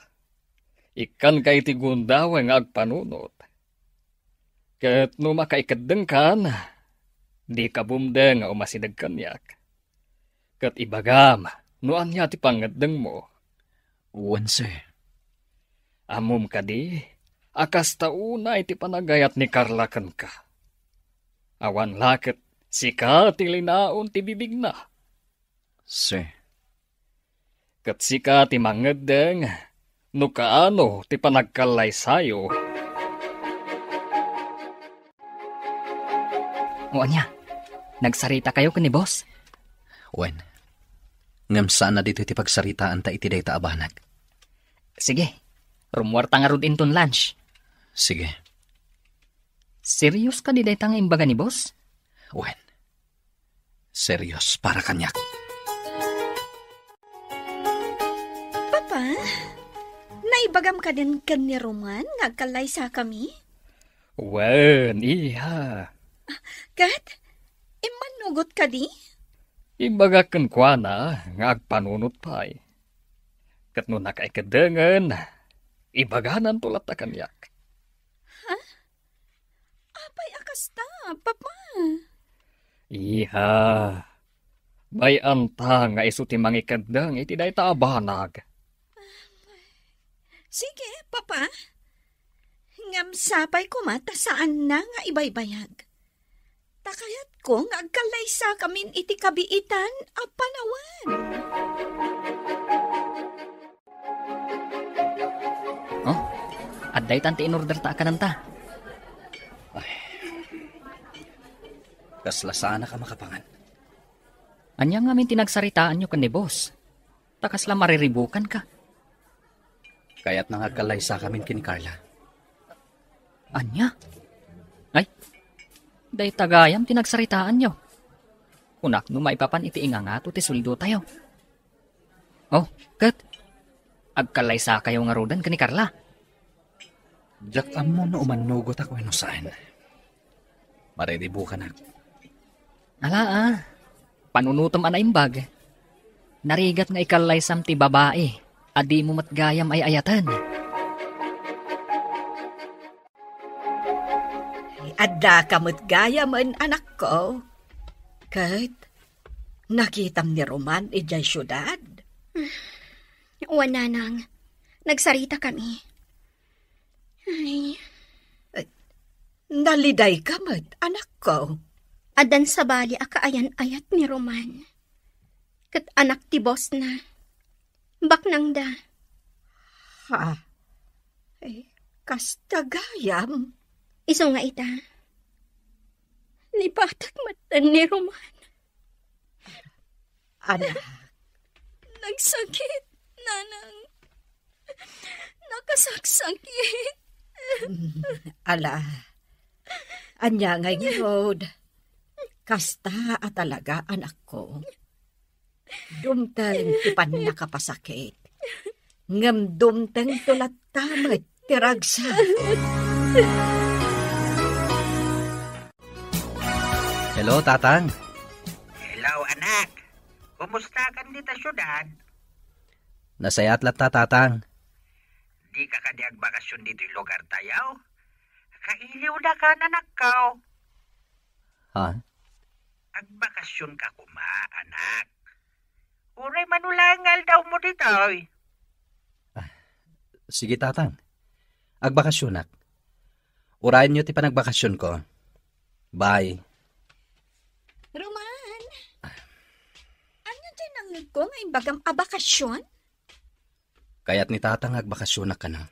ikkanka iti gundaway nga agpanunot. Ket no makaikeddengkan, dika bumdeng nga umasideg kaniak. Ket ibagam no ania ti pangngeddengmo. Wen, sir. Ammom kadi a kasta unay ti panagayat ni Carla kenka? Awan la ket sika ti linaon ti bibigna. Sir. Ket sika ti mangngeddeng no kaano ti panagkallaysayo. O ania, nagsaritakayo ken ni boss? Wen, ngem saan a ditoy ti pagsaritaanta iti dayta a banag. Sige, rummuarta ngarud inton lunch. Sige. Serious kadi dayta nga imbaga ni boss? Wen, serious para kaniak. Papa, naibagam kadin ken ni Roman nga agkallaysakami? Wen, iha. Ket, immannugot kadi? Imbagak kenkuana nga agpanunot pay. Ket no nakaikedengen, ibagananto latta kaniak. Ha? Apay a kasta, Papa? Iha, bay-anta nga isu ti mangikeddeng iti dayta a banag. Sige, Papa. Ngem sapay koma ta saanna nga ibaybayag. Ta kayatko nga agkallaysakamin iti kabiitan a panawen. Oh, adda itan ti in-order ta a kananta. Ay. Kasla saanak a makapangan. Ania ngamin ti nagsaritaanyo ken ni boss? Ta kasla mariribukanka. Kayatna nga agkallaysakamin ken ni Carla. Ania? Ay, dayta gayam ti nagsaritaanyo. Kunak no maipapan iti ingangato ti sueldotayo. Oh, ket agkallaysakayo ngaruden ken ni Carla? Diak ammo no umannugotak wenno saan. Mariribukanak. Ala, ah. Panunotem a naimbag. Narigat nga ikallaysam ti babai a dimo met gayam ay-ayaten. Addaka met gayamen, anakko. Ket nakitam ni Roman idiay siudad? Wen, nanang. Nagsaritakami. Ay. Eh, nalidayka met, anakko. Addan sabali a kaayan-ayat ni Roman. Ket anak ti bossna. Baknangda. Ha? Eh, kasta gayam? Isu nga ita, lipatek metten ni Roman. Anak. Nagsakit, nanang. Nakasaksakit. Mm, ala. Ania ngay ngarud? Kasta a talaga, anakko. Dumteng ti pannakapasakit. Ngem dumtengto latta met ti ragsak. Hello, Tatang. Hello, anak. Kumusta kan dita siudad? Nasayaat latta, Tatang. Dika kadi agbakasyon ditoy lugartayo? Kailiwda kan, anakko. Ha? Agbakasyon ka koma, anak. Uray mano laeng nga aldawmo ditoy. Ah, sige, Tatang. Agbakasyonak. Urayenyo ti panagbakasyonko. Bye. Roman, ania diay nangngegko nga imbagam a bakasyon? Kayat ni Tatang nga agbakasyonak kano.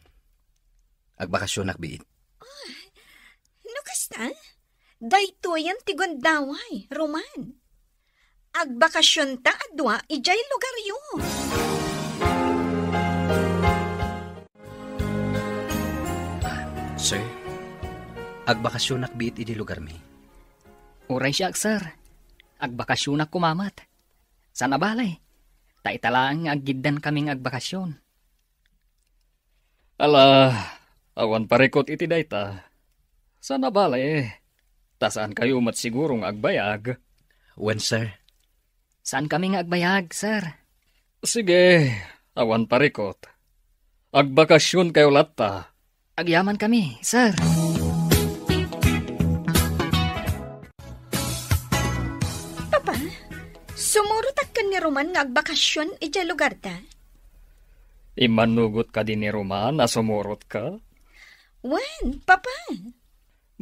Agbakasyonak biit. Ah, no kasta, daytoyen ti gundaway, Roman. Agbakasyonta a dua idiay lugaryo. Sir, agbakasyonak biit idi lugarmi. Uray siak, sir. Agbakasyonak koma met. Saan a bale, ta ita laeng nga aggiddankami nga agbakasyon. Ala, awan parikut iti dayta. Saan a bale, ta saankayo met siguro nga agbayag. Wen, sir. Saankami nga agbayag, sir. Sige, awan parikut. Agbakasyon kayo latta. Agyamankami, sir. Papa, sumurotak ken ni Roman nga agbakasyon idiay lugarta? Immanugot kadi ni Roman a sumurotka? Wen, Papa.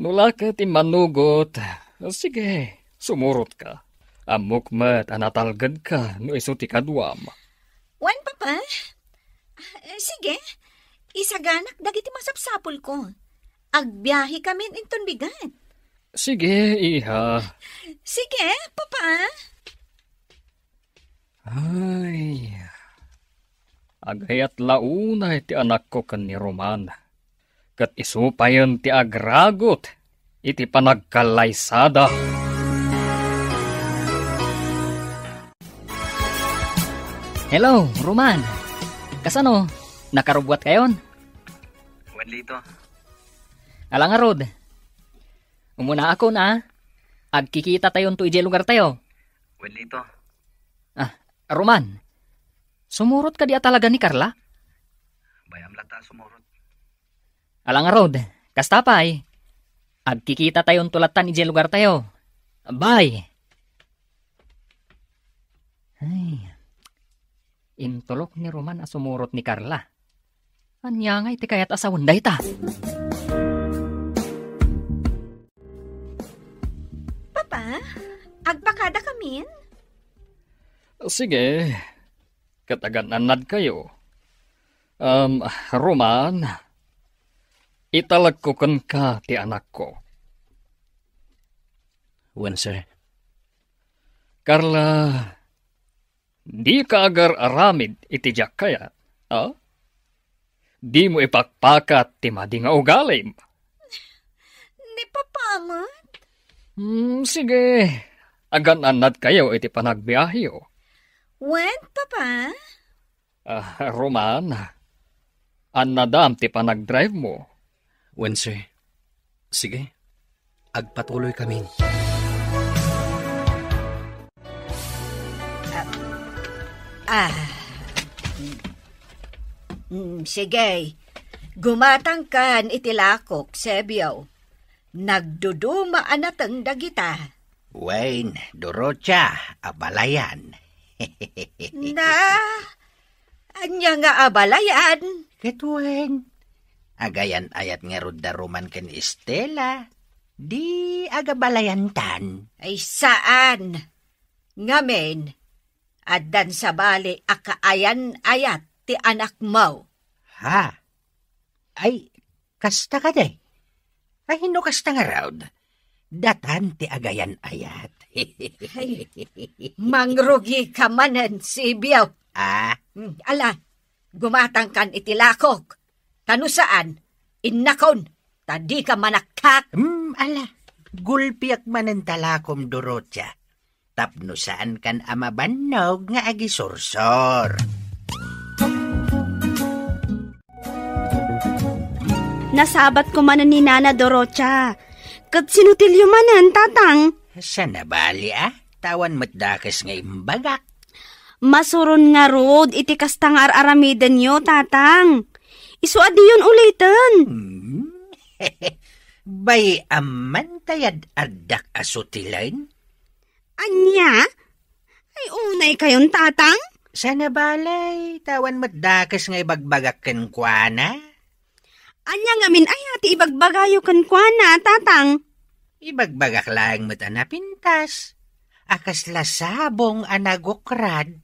No la ket immanugot, sige, sumurotka. Ammok met a natalgedka no isu ti kaduam. Wen, Papa. Ah, sige, isaganak dagiti masapsapulko. Agbiahekamin inton bigat. Sige, iha. Sige, Papa. Ay, agayat la unay ti anakko ken ni Roman. Ket isu payen ti agragut iti panagkallaysada. Hello, Roman. Kasano? Nakarubbuatkayon? Wen, Lito. Ala ngarud. Umunaakon, a. Agkikitatayonto idiay lugartayo. Wen, Lito. Ah, Roman. Sumurot kadi a talaga ni Carla? Bay-am latta a sumurot. Ala ngarud, kasta pay. Agkikitatayon to lattan idiay lugartayo. Bay! Ay, intulok ni Roman a sumurot ni Carla. Ania ngay ti kayat a sawen dayta? Papa, agpakada kamin? Sige, ket agan-annad kayo. Um, Roman, italekko kenka ti anakko. Wen, sir. Carla, dika agar-aramid iti diak kayat, a? Dimo ipakpakat ti madi nga ugalim. Ni Papa met? Hmm, sige. Agan-annad kayo iti panagbiaheyo. Wen, Papa? Ah, Roman, annadam ti panagdrive mo. Wen, sir. Sige, agpatuloy kami. Ah, ah. Mm, sige. Gumatangkan iti lakok, Sebio. Nagduduma a nateng dagita. Wen, Dorotia, abalayan. Na, ania nga abalayan? Ket wen, agayan-ayat ngarud da Roman ken Estela, di agabalayantan. Ay, saan. Ngamin, addan sabali a kaayan-ayat ti anakmo. Ha? Ay, kasta kadi? Ay, no kasta ngarud, datan ti agayan-ayat. Ay, mangrugika manen, Sebio. Ah? Hmm, ala, gumatangkan iti lakok. Ta no saan, innakon, ta dika manakkak. Hmm, ala, gulpiak manen ta lakom, Dorotia. Tapno saankan a mabannog nga agisursor. Nasabatko manen ni Nana Dorotia. Ket sinutilyo manen, Tatang? Saan a bali, a? Awan met dakes nga imbagak. Masuron ngarud iti kasta nga ar-aramidenyo, Tatang. Isu a diyon uliten. Hmm? Bay-am man ta yad-addak a sutilen? Ania? Ay, unay kayon, Tatang? Saan a bali, awan met dakes nga ibagbagak kenkuana. Ania ngamin aya ti ibagbagayo kenkuana, Tatang? Ibagbagak laeng met a napintas, a kasla sabong a nagukrad.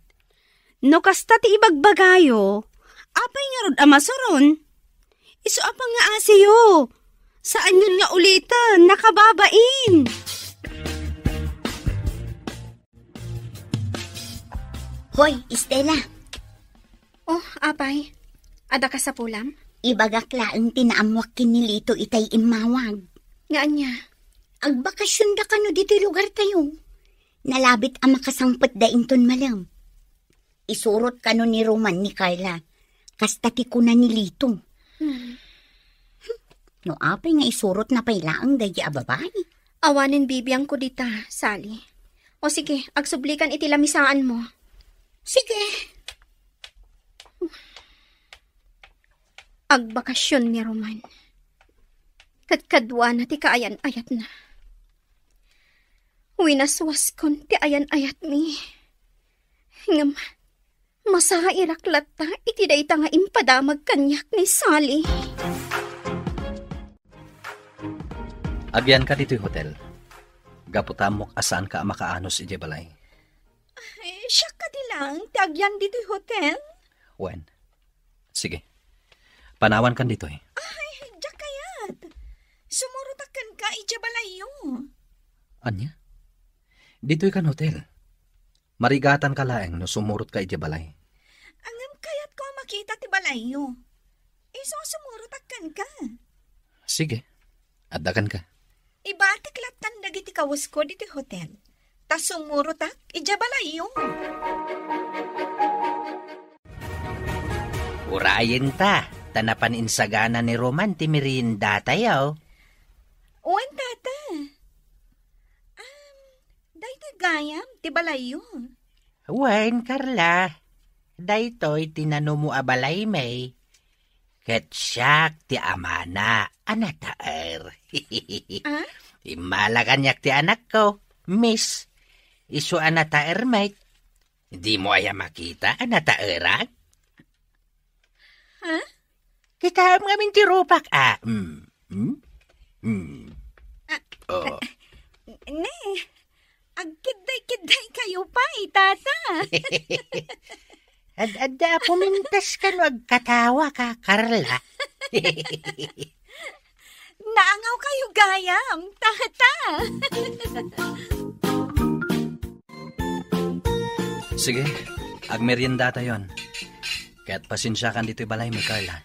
No kasta ti ibagbagayo, apay ngarud a masuron? Isu a pangngaasiyo. Saanyon nga uliten, nakababain. Hoy, Estela. Oh, apay. Adda kasapulam? Ibagak laeng ti naammoak ken ni Lito itay immawag. Nga ania? Agbakasionda kano ditoy lugartayo. Nalabit a makasangpetda inton malem. Isurot kano ni Roman ni Carla. Kasta ti kuna ni Lito. Hmm. No apay nga isurotna pay laeng daydi a babai? Awanen bibiangko dita, Sally. O sige, agsublikan iti lamisaanmo. Sige. Agbakasion ni Roman. Kadkaduana ti kaayan-ayatna. Winaswaskon ti ayan-ayatmi. Ngem, masairak latta iti dayta nga impadamag kaniak ni Sally. Agyanka ditoy hotel. Gapu ta ammok a saanka a makaanos idiay balay. Ay, siak kadi laeng ti agyan ditoy hotel? Wen. Sige. Panawankan ditoy. Ay, diak kayat. Sumurotak kenka idiay balayyo. Ania? Ditoy kan hotel. Marigatanka laeng no sumurotka idiay balay. Ngem kayatko a makita ti balayyo. Isu a sumurotak kenka. Sige. Adda kenka. Ibatik lattan dagiti kawesko ditoy hotel. Ta sumurotak idiay balayyo. Urayenta, ta napan insagana ni Roman ti meriendatayo. Wen, Tata. Um, daytoy gayam ti balayyo. Wen, Carla. Daytoy ti nanumo a balaymi, ket siak ti amana a nataer. Ah? Immala kaniak ti anakko, Miss. Isu a nataer met. Dimo aya makita a nataerak? Ha? Kitaem ngamin ti rupak, a. Mm. Mm. Mm. Ah, oh. Ne, agkiddaykiddaykayo pay, Tata. Ad-adda a pumintas ka no agkatawa ka, Carla. Naangawkayo gayam, Tata. Sige, agmeriendatayon. Ket pasensiakan ditoy balaymi, Carla.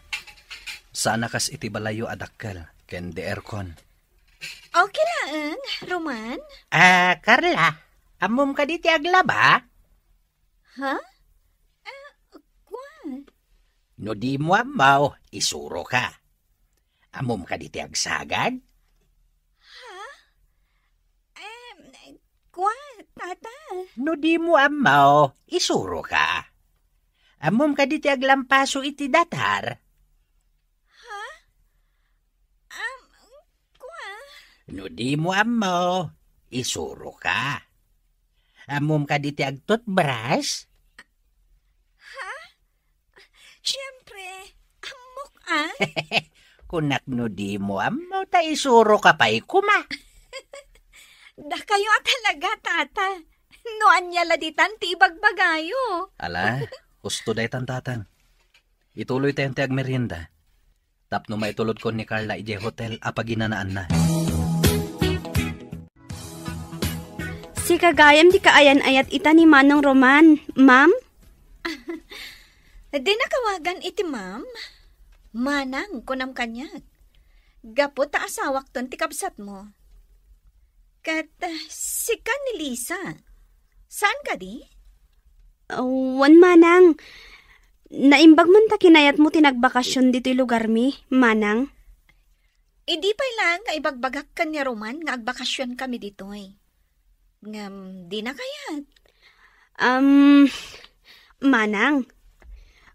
Saan a kas iti balayyo a dakkel ken di aircon. Okay laeng, Roman. Ah, Carla, ammom kadi ti aglaba? Ha? Ah, kua? No dimo ammo, isuroka. Ammom kadi ti agsagad? Ha? Em, kua, Tata? No dimo ammo, isuroka. Ammom kadi ti aglampaso iti datar? Ha? Am, kua? No dimo ammo, isuroka. Ammom kadi ti agtutbras? Ha? Siempre, ammok, a. Kunak no dimo ammo, ta isuroka pay koma. Dakayo a talaga, Tata. No ania la ditan ti ibagbagayo. Ala, husto daytan, Tatang. Ituloytayon ti agmerienda tapno maitulodkon ni Carla idiay hotel a paginanaanna. Sika gayam ti kaayan-ayat ita ni Manong Roman, ma'am? Dina awagan iti ma'am. Manang, kunam kaniak. Gapu ta asawakton ti kabsatmo. Ket, ah, sika ni Lisa. Saan kadi? Ah, wen, Manang. Naimbag man ta kinayatmo ti nagbakasyon ditoy lugarmi, Manang. Idi pay laeng nga ibagbagak ken ni Roman nga agbakasyonkami ditoy. Ngem dina kayat. Am, Manang,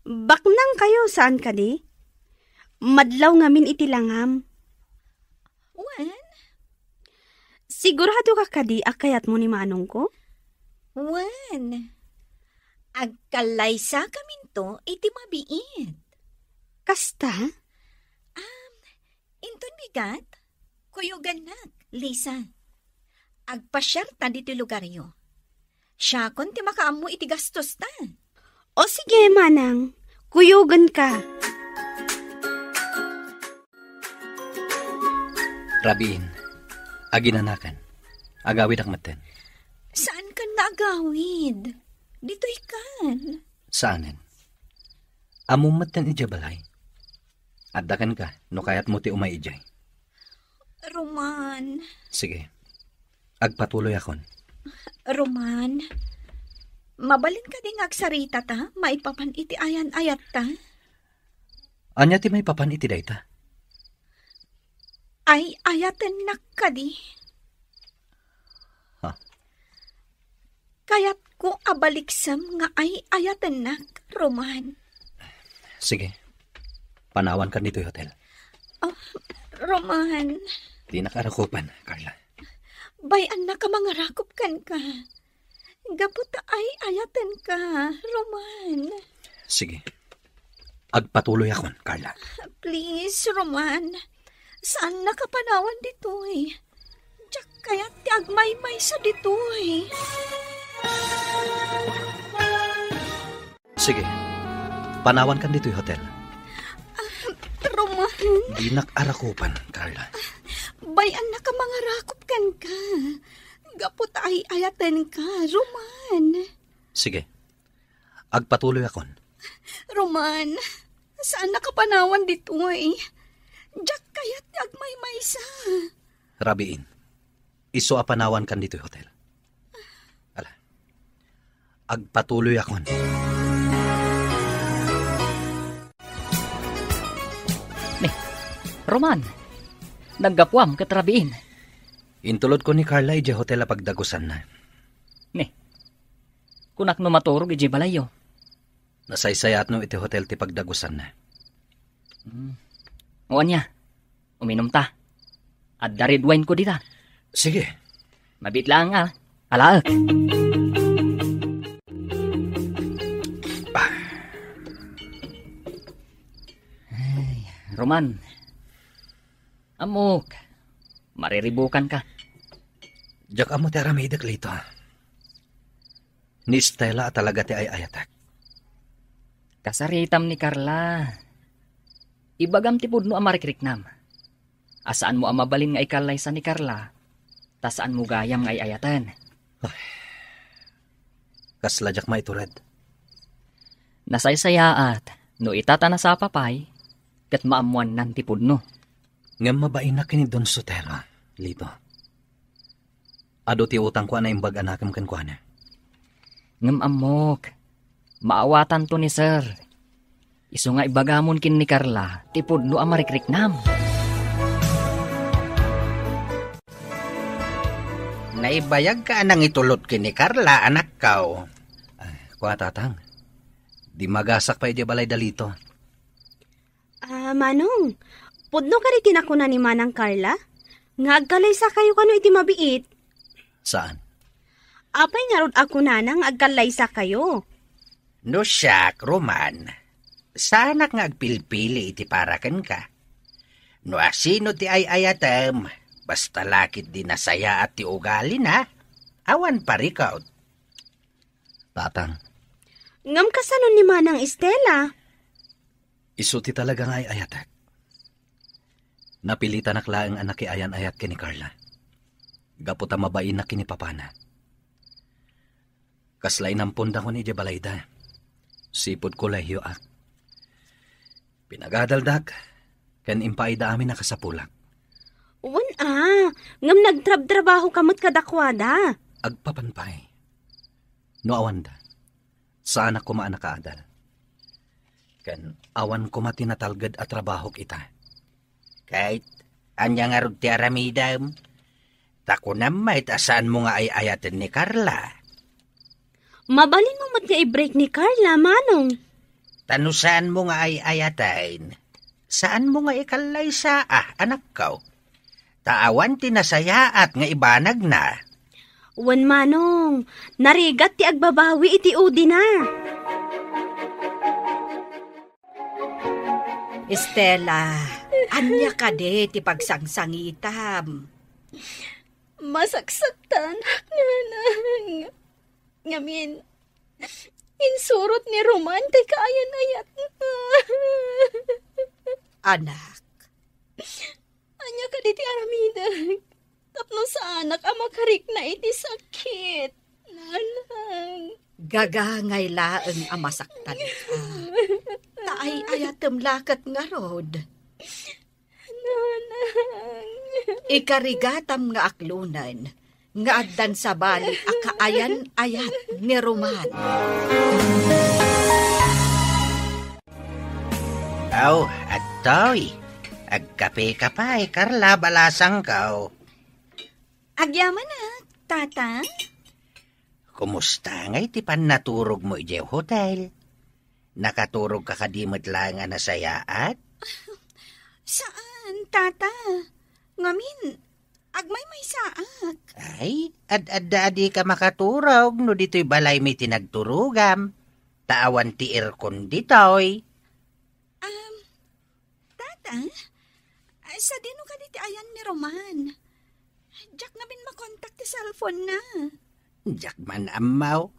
baknangkayo, saan kadi? Madlaw ngamin iti langam. Wen? Sigurado ka kadi a kayatmo ni manongko? Wen. Agkallaysakaminto iti mabiit. Kasta? Am, inton bigat, kuyogannak, Lisa. Agpasiarta ditoy lugaryo. Siakon ti makaammo iti gastosta. O sige, Manang. Kuyoganka. Rabiin, aginanakan. Agawidak metten. Saankan nga agawid? Ditoykan. Saanen. Ammom metten idiay balay. Adda kenka, no kayatmo ti umay idiay. Roman. Sige. Agpatuloyakon. Roman, mabalin kadi nga agsaritata maipapan iti ayan-ayatta? Ania ti maipapan iti dayta? Ay-ayatennak kadi? Ha? Kayatko a baliksem nga ay-ayatennak, Roman. Sige. Panawankan ditoy hotel. Oh, Roman. Dinak arakupan, Carla. Bay-annak a mangarakop kenka. Gapu ta ay-ayatenka, Roman. Sige. Agpatuloyakon, Carla. Please, Roman. Saannak a panawan ditoy. Diak kayat ti agmaymaysa ditoy. Sige. Panawankan ditoy hotel. Ah, Roman. Dinak arakupan, Carla. Bay-annak a mangarakop kenka. Gapu ta ay-ayatenka, Roman. Sige. Agpatuloyakon. Roman, saannak a panawan ditoy. Diak kayat ti agmaymaysa. Rabiin, isu a panawankan ditoy hotel. Ala, agpatuloyakon. Ni, Roman, naggapuam ket rabiin. Intulodko ni Carla idiay hotel a pagdagusanna. Ni, kunak no maturog idiay balayyo. Nasaysayaatno iti hotel ti pagdagusanna. Hmm. O ania, uminumta. Adda red wine ko dita. Sige. Mabiit laeng, a. Alaek. Ay, Roman. Ammok, mariribukanka. Diak ammo ti aramidek, Lito. Ni Stella a talaga ti ay-ayatek. Kasaritam ni Carla. Ibagam ti pudno a marikriknam. A saanmo a mabalin nga ikallaysa ni Carla, ta saanmo gayam nga ay-ayaten. Ay, kasla diak maitured. Nasaysayaat, no ita ta nasapa pay, ket maammoannan ti pudno. Ngem mabainak ken ni Don Sotelo, Lito. Adu ti utangko a naimbag a nakem kenkuana. Ngem ammok, maawatanto ni Sir. Isu nga ibagamon ken ni Carla ti pudno a marikriknam. Naibayagka a nangitulod ken ni Carla, anakko. Ah, kua, Tatang. Dimmagasak pay idiay balay da Lito. Ah, Manong, pudno kadi ti nakuna ni Manang Carla? Nga agkallaysakayo kano iti mabiit? Saan? Apay ngarud a kunana nga agkallaysakayo? No siak, Roman, saanak nga agpilpili iti para kenka. No asino ti ay-ayatem, basta la ketdi nasayaat ti ugalina, awan parikut. Tatang. Ngem kasano ni Manang Estela? Isu ti talaga nga ay-ayatek. Napilitanak laeng a nakiayan-ayat ken ni Carla. Gapu ta mabainak ken ni papana. Kasla inampondakon idiay balayda. Sipud kolehioak. Pinagadaldak, ken impaayda amin a kasapulak. Wen a, ngem nagtrabtrabahoka met kadakuada. Agpapan pay. No awanda, saanak koma a nakaadal. Ken awan koma ti natalged a trabahok ita. Ket ania ngarud ti aramidem? Ta kunam met a saanmo nga ay-ayaten ni Carla. Mabalinmo met nga i-break ni Carla, Manong. Ta no saanmo nga ay-ayaten, saanmo nga ikallaysa, a, anakko. Ta awan ti nasayaat nga ibanagna. Wen, Manong, narigat ti agbabawi iti udina. Estela, ania kadi ti pagsangsangitam? Masaksaktanak, Nanang. Ngamin, insurot ni Roman ti kaayan-ayatna. Anak. Ania kadi ti aramidek tapno saanak a makarikna iti sakit, Nanang? Gagangay laeng a masaktanka. Ta ay-ayatem la ket ngarud. Nanang. Ikarigatam nga aklonen nga addan sabali a kaayan-ayat ni Roman. Aw, adtoy. Agkapeka pay, Carla, balasangko. Agyamanak, Tata? Kumusta ngay ti pannaturogmo idiay hotel? Nakaturogka kadi met laeng a nasayaat? Saan, Tata. Ngamin, agmaymaysaak. Ay, ad-adda a dika makaturog no ditoy balaymi ti nagturogam. Ta awan ti aircon ditoy. Um, Tata, sadino kadi ti ayan ni Roman? Diak ngamin makontak ti cellphone-na. Diak man ammo.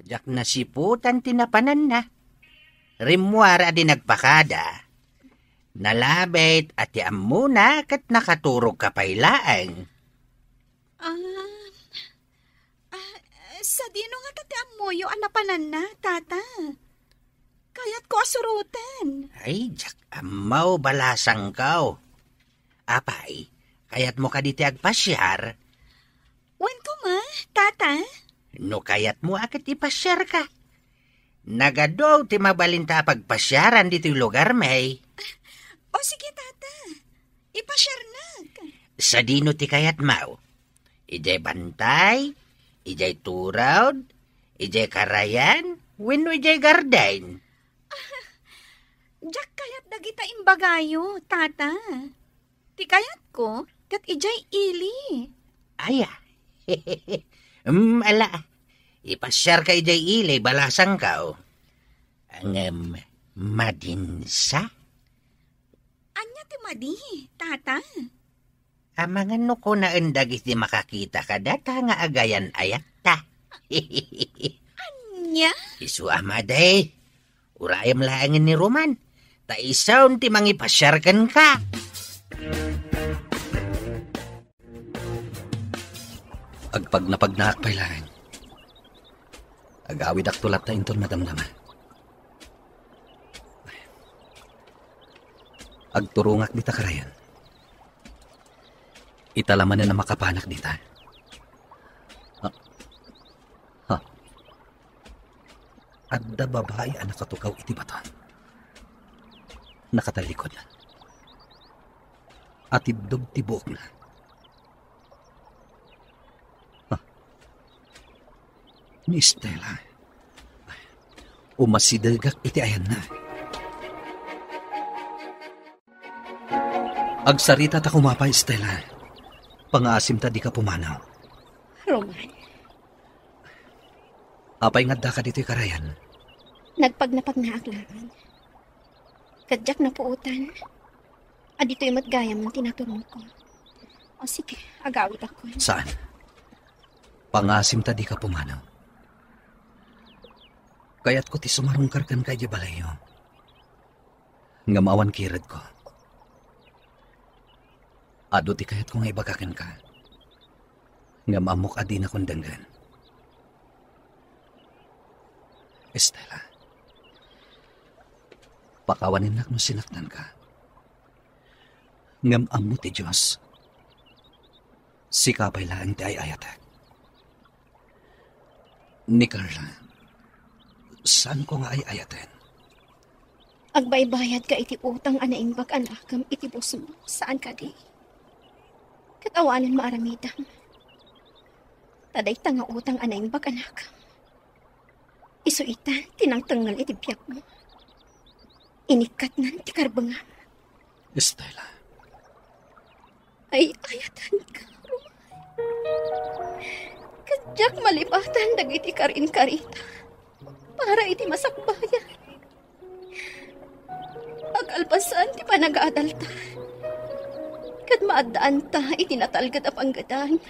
Diak nasiputan ti napananna. Rimmuar a di nagpakada. Nalabit a ti ammona ket nakaturogka pay laeng. Ah, ah, sadino ngata ti ammoyo a napananna, Tata? Kayatko a suroten. Ay, diak ammo, balasangko. Apay, kayatmo kadi ti agpasiar? Wen koma, Tata. No kayatmo a ket ipasiarka. Nagadu ti mabalinta a pagpasiaran ditoy lugarmi. O sige, Tata. Ipasiarnak. Sadino ti kayatmo? Idiay bantay? Idiay turod? Idiay karayan? Wenno idiay garden? Diak kayat dagita imbagayo, Tata. Ti kayatko, ket idiay ili. Aya. Mm, ala. Ipasiarka idiay ili, balasangko. Ngem, madinsa? Ania ti madi, Tata? Amangan no kunaen dagiti makakita kadata nga agayan-ayatta. Ania? Isu a madi. Urayem laengen ni Roman. Ta isun ti mangipasiar kenka. Agpagnapagnaak pay laeng. Agawidakto latta inton madamdama. Agturongak dita karayan. Ita la manen a makapanak dita. Ha? Ha? Adda babai a nakatukaw iti bato. Nakatallikod. Atiddog ti buokna. Ha? Ni Estela. Umasidegak iti ayanna. Agsarita ta kumapay, Estela. Pangaasim ta dika pumanaw. Roman. Apay nga addaka ditoy karayan? Nagpagnapagnaak laeng. Ket diak napuotan. Aditoy met gayam ti naturongko. O sige, agawidakon. Saan? Pangaasim ta dika pumanaw. Kayatko ti sumarungkar kenka idiay balayyo. Ngem awan kiredko. Adu ti kayatko nga ibaga kenka. Ngem ammok a dinakon denggen. Estela, pakawanennak no sinaktanka. Ngem ammo ti Dios, sika pay laeng ti ay-ayatek. Ni Carla, saanko nga ay-ayaten. Agbaybayadka iti utang a naimbag a nakem iti busmo, saan kadi? Ket awanen maaramidem. Ta dayta nga utang a naimbag a nakem, isu ita ti nangtengngel iti biagmo. Inikkatnan ti karbengam. Estela. Ay-ayatenka, Roman. Ket diak malipatan dagiti karinkarita para iti masakbayan. Agalpasan ti panagadalta, ket maaddaanta iti natalged a panggedan.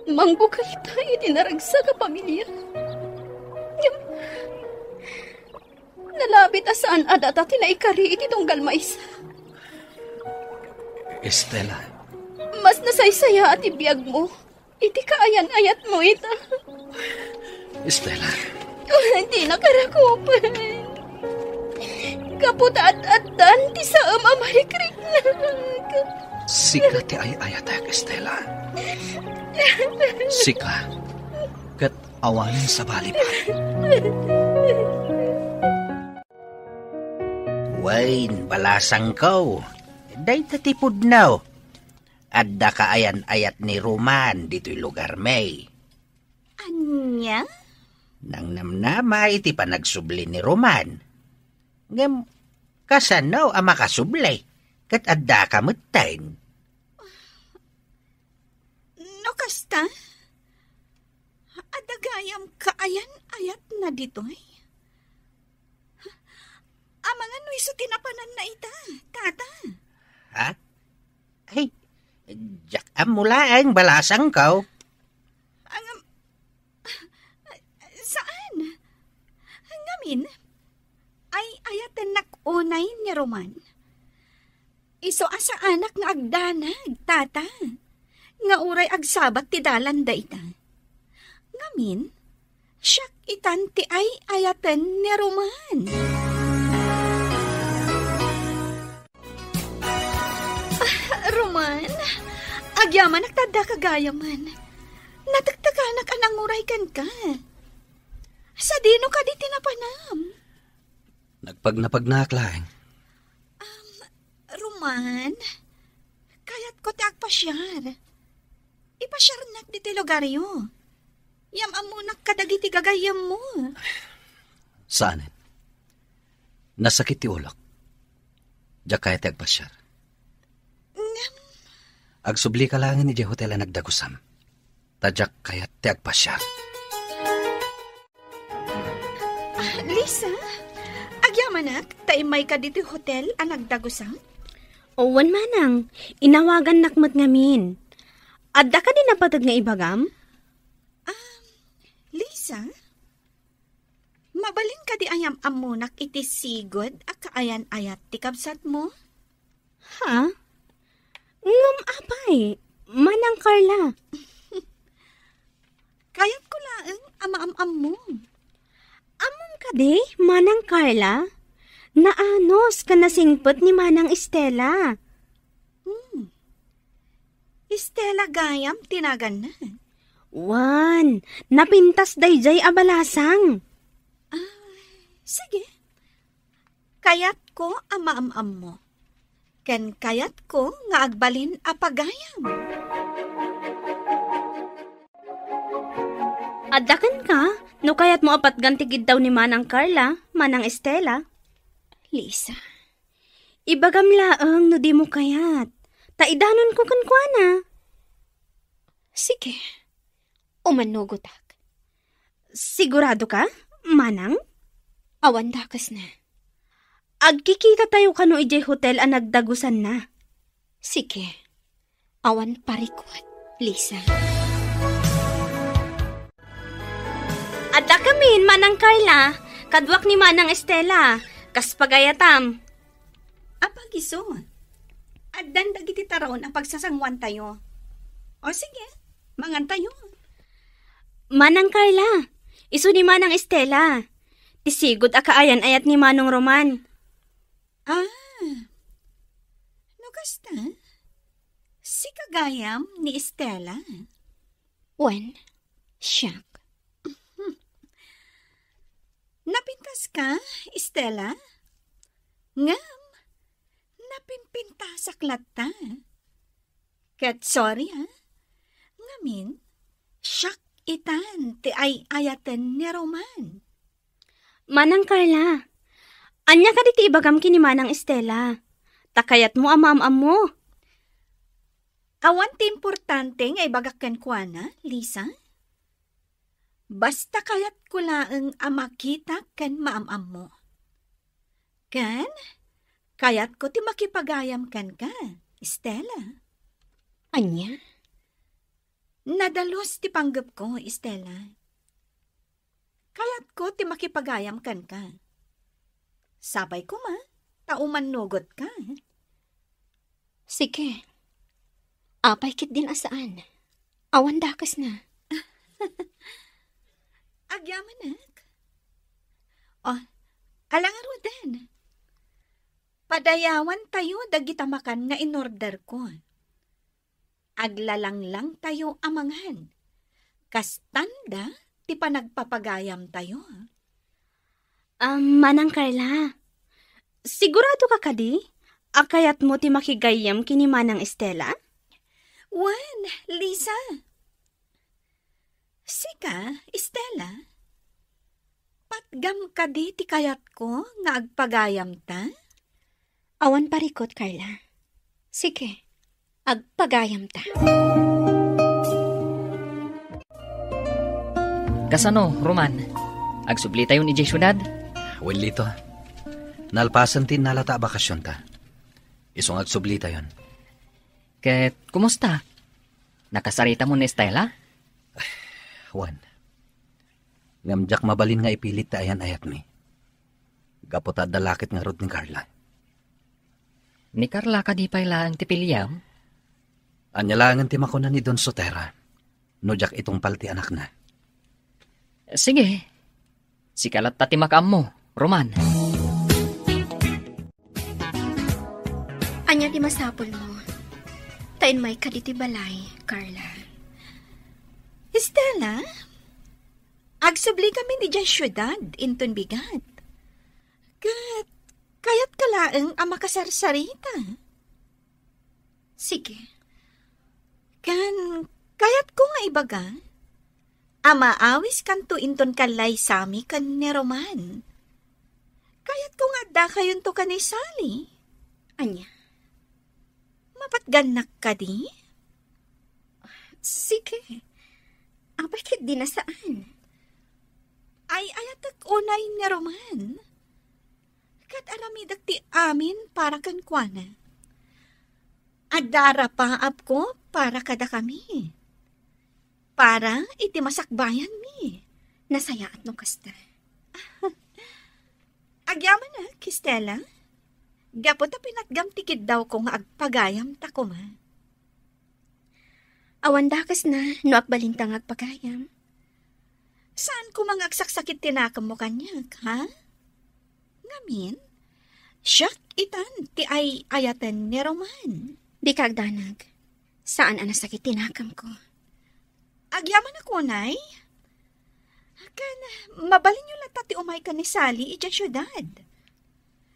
Mangbukelta iti naragsak a pamilia. Ngem nalabit a saan a data ti naikari iti tunggal maysa. Estela. Mas nasaysaya ti biagmo iti kaayan-ayatmo ita. Estela. Dina karakupen. Gapu ta ad-addan ti saem a marikriknak. Sika ti ay-ayatek, Estela. Sika, ket awanen sabali pa. Wen, balasangko, dayta ti pudno. Adda kaayan-ayat ni Roman ditoy lugarmi. Ania? Nangnamnama iti panagsubli ni Roman. Ngem, kasano a makasubli? Ket addaka metten. No kasta, adda gayam kaayan-ayatna ditoy. Amangan no isu ti napananna ita, Tata. Ha? Ay, diak ammo laeng, balasangko. Ang, saan? Ngamin, ay-ayatennak unay ni Roman. Isu a saanak nga agdanag, Tata, nga uray agsabat ti dalan dayta. Ngamin, siak itan ti ay-ayaten ni Roman. Ah, Roman, agyamanak ta addaka gayamen. Natektekanak a nanguray kenka. Sadino kadi ti napanam? Nagpagnapagnaak laeng. Um, Roman, kayatko ti agpasiar. Ipasiarnak ditoy lugaryo. Yam-ammonak kadagiti gagayyemmo. Saanen. Nasakit ti ulok. Diak kayat ti agpasiar. Ngem, agsublika laengen idiay hotel a nagdagusam. Ta diak kayat ti agpasiar. Ah, Lisa, agyamanak, ta immayka ditoy hotel a nagdagusam? Wen, manang, inawagannak met ngamin. Adda kadi napateg nga ibagam? Ah, Lisa, mabalin kadi a yam-ammonak iti sigud a kaayan-ayat ti kabsatmo? Ha? Ngem apay, Manang Carla? Kayatko laeng a maam-ammom. Ammom kadi, Manang Carla? Naanus ken nasingpet ni Manang Estela. Hmm. Estela gayam ti naganna. Wen, napintas daydiay a balasang. Ah, sige. Kayatko a maam-ammo. Ken kayatko nga agbalin a pagayam. Adda kenka, no kayatmo a patgan ti giddaw ni Manang Carla, Manang Estela. Lisa, ibagam laeng no dimo kayat, ta idanonko kenkuana. Sige, umannugotak. Sigurado ka, Manang? Awan dakesna. Agkikita tayo kano idiay hotel a nagdagusanna. Sige. Awan parikut, Lisa. Adda kamin, Manang Carla, kaduak ni Manang Estela, kas pagayatam. Apag isu, addan dagiti taraon a pagsasanguantayo. O sige, mangantayo. Manang Carla, isu ni Manang Estela. Ti sigud a kaayan-ayat ni Manong Roman. Ah, no kasta, sika gayam ni Estela? Wen, siak. Napintaska, Estela? Ngem, napimpintasak latta. Ket sorry, ah. Ngamin, siak itan ti ay-ayaten ni Roman. Manang Carla, ania kadi ti ibagam ken ni Manang Estela? Ta kayatmo a maam-ammo. Awan ti importante nga ibagak kenkuana, Lisa. Basta kayatko laeng a makitak ken maam-ammo. Ken, kayatko ti makipagayam kenka, Estela. Ania? Nadalus ti panggepko, Estela. Kayatko ti makipagayam kenka. Sapay koma, ta umannugotka. Sige. Apay ketdin a saan. Awan dakesna. Agyamanak. O, ala ngaruden. Padayawantayo dagita makan nga inorderko. Aglalanglang tayo a mangan. Kastanda ti panagpapagayam tayo. Ah, Manang Carla, sigurado ka kadi a kayatmo ti makigayyem ken ni Manang Estela? Wen, Lisa. Sika, Estela, patgam kadi ti kayatko nga agpagayamta? Awan parikut, Carla. Sige, agpagayamta. Kasano, Roman? Agsublitayon idiay siudad? Wen, Lito. Nalpasen ti innalata a bakasionta. Isu nga agsublitayon. Ket kumusta? Nakasaritam ni Estela? Wen. Ngem diak mabalin nga ipilit ti ayan-ayatmi. Gapu ta adda la ket ngarud ni Carla. Ni Carla kadi pay laeng ti piliam? Ania laengen ti makuna ni Don Sotera no diak itungpal ti anakna? Sige. Sika latta ti makaammo, Roman. Ania ti masapulmo? Ta immayka ditoy balay, Carla. Estela, agsubli kami idiay siudad inton bigat. Ket kayatka laeng a makasarsarita. Sige. Ken kayatko nga ibaga, a maawiskanto inton kallaysami ken ni Roman. Kayatko nga addakayonto ken ni Sally. Ania? Mapatgannak kadi? Sige. Apay ketdi a saan? Ay-ayatek unay ni Roman. Ket aramidek ti amin para kenkuana. Adda arapaapko para kadakami. Para iti masakbayanmi. Nasayaat no kasta. Agyamanak, Stella. Gapu ta pinatgam ti kiddawko nga agpagayamta koma. Awan dakesna no agbalinta nga agpagayam. Saan koma nga agsaksakit ti nakemmo kaniak, ha? Ngamin, siak itan ti ay-ayaten ni Roman. Dika agdanag. Saan a nasakit ti nakemko. Agyamanak unay? Ken, mabalinyo latta ti umay ken ni Sally idiay siudad.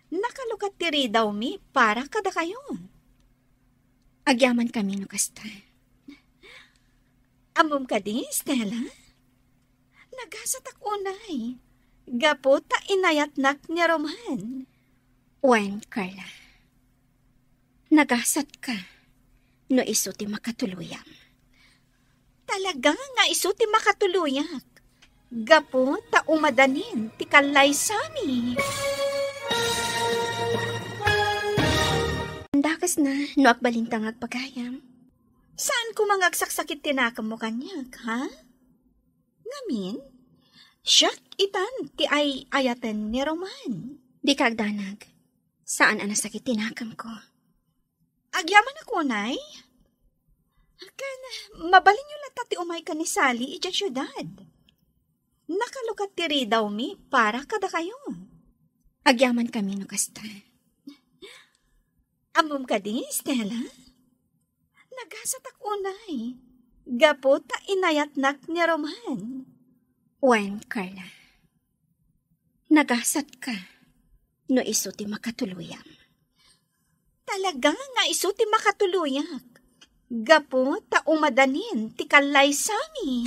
Nakalukat ti ridawmi para kadakayo. Agyamankami no kasta. Ammom kadi, Stella? Nagasatak unay. Gapu ta inayatnak ni Roman. Wen, Carla. Nagasatka no isu ti makatuluyam. Talaga nga isu ti makatuluyak. Gapu ta umadanin ti kallaysami. Dakesna no agbalinta nga agpagayam. Saan koma nga agsaksakit ti nakemmo kaniak, ha? Ngamin, siak itan ti ay-ayaten ni Roman. Dika agdanag. Saan a nasakit ti nakemko. Agyamanak unay? Ken, mabalinyo latta ti umay ken ni Sally idiay siudad. Nakalukat ti ridawmi para kadakayo. Agyamankami no kasta. Ammom kadi, Stella? Nagasatak unay. Gapu ta inayatnak ni Roman. Wen, Carla. Nagasatka no isu ti makatuluyam. Talaga nga isu ti makatuluyak. Gapu ta umadanin ti kallaysami.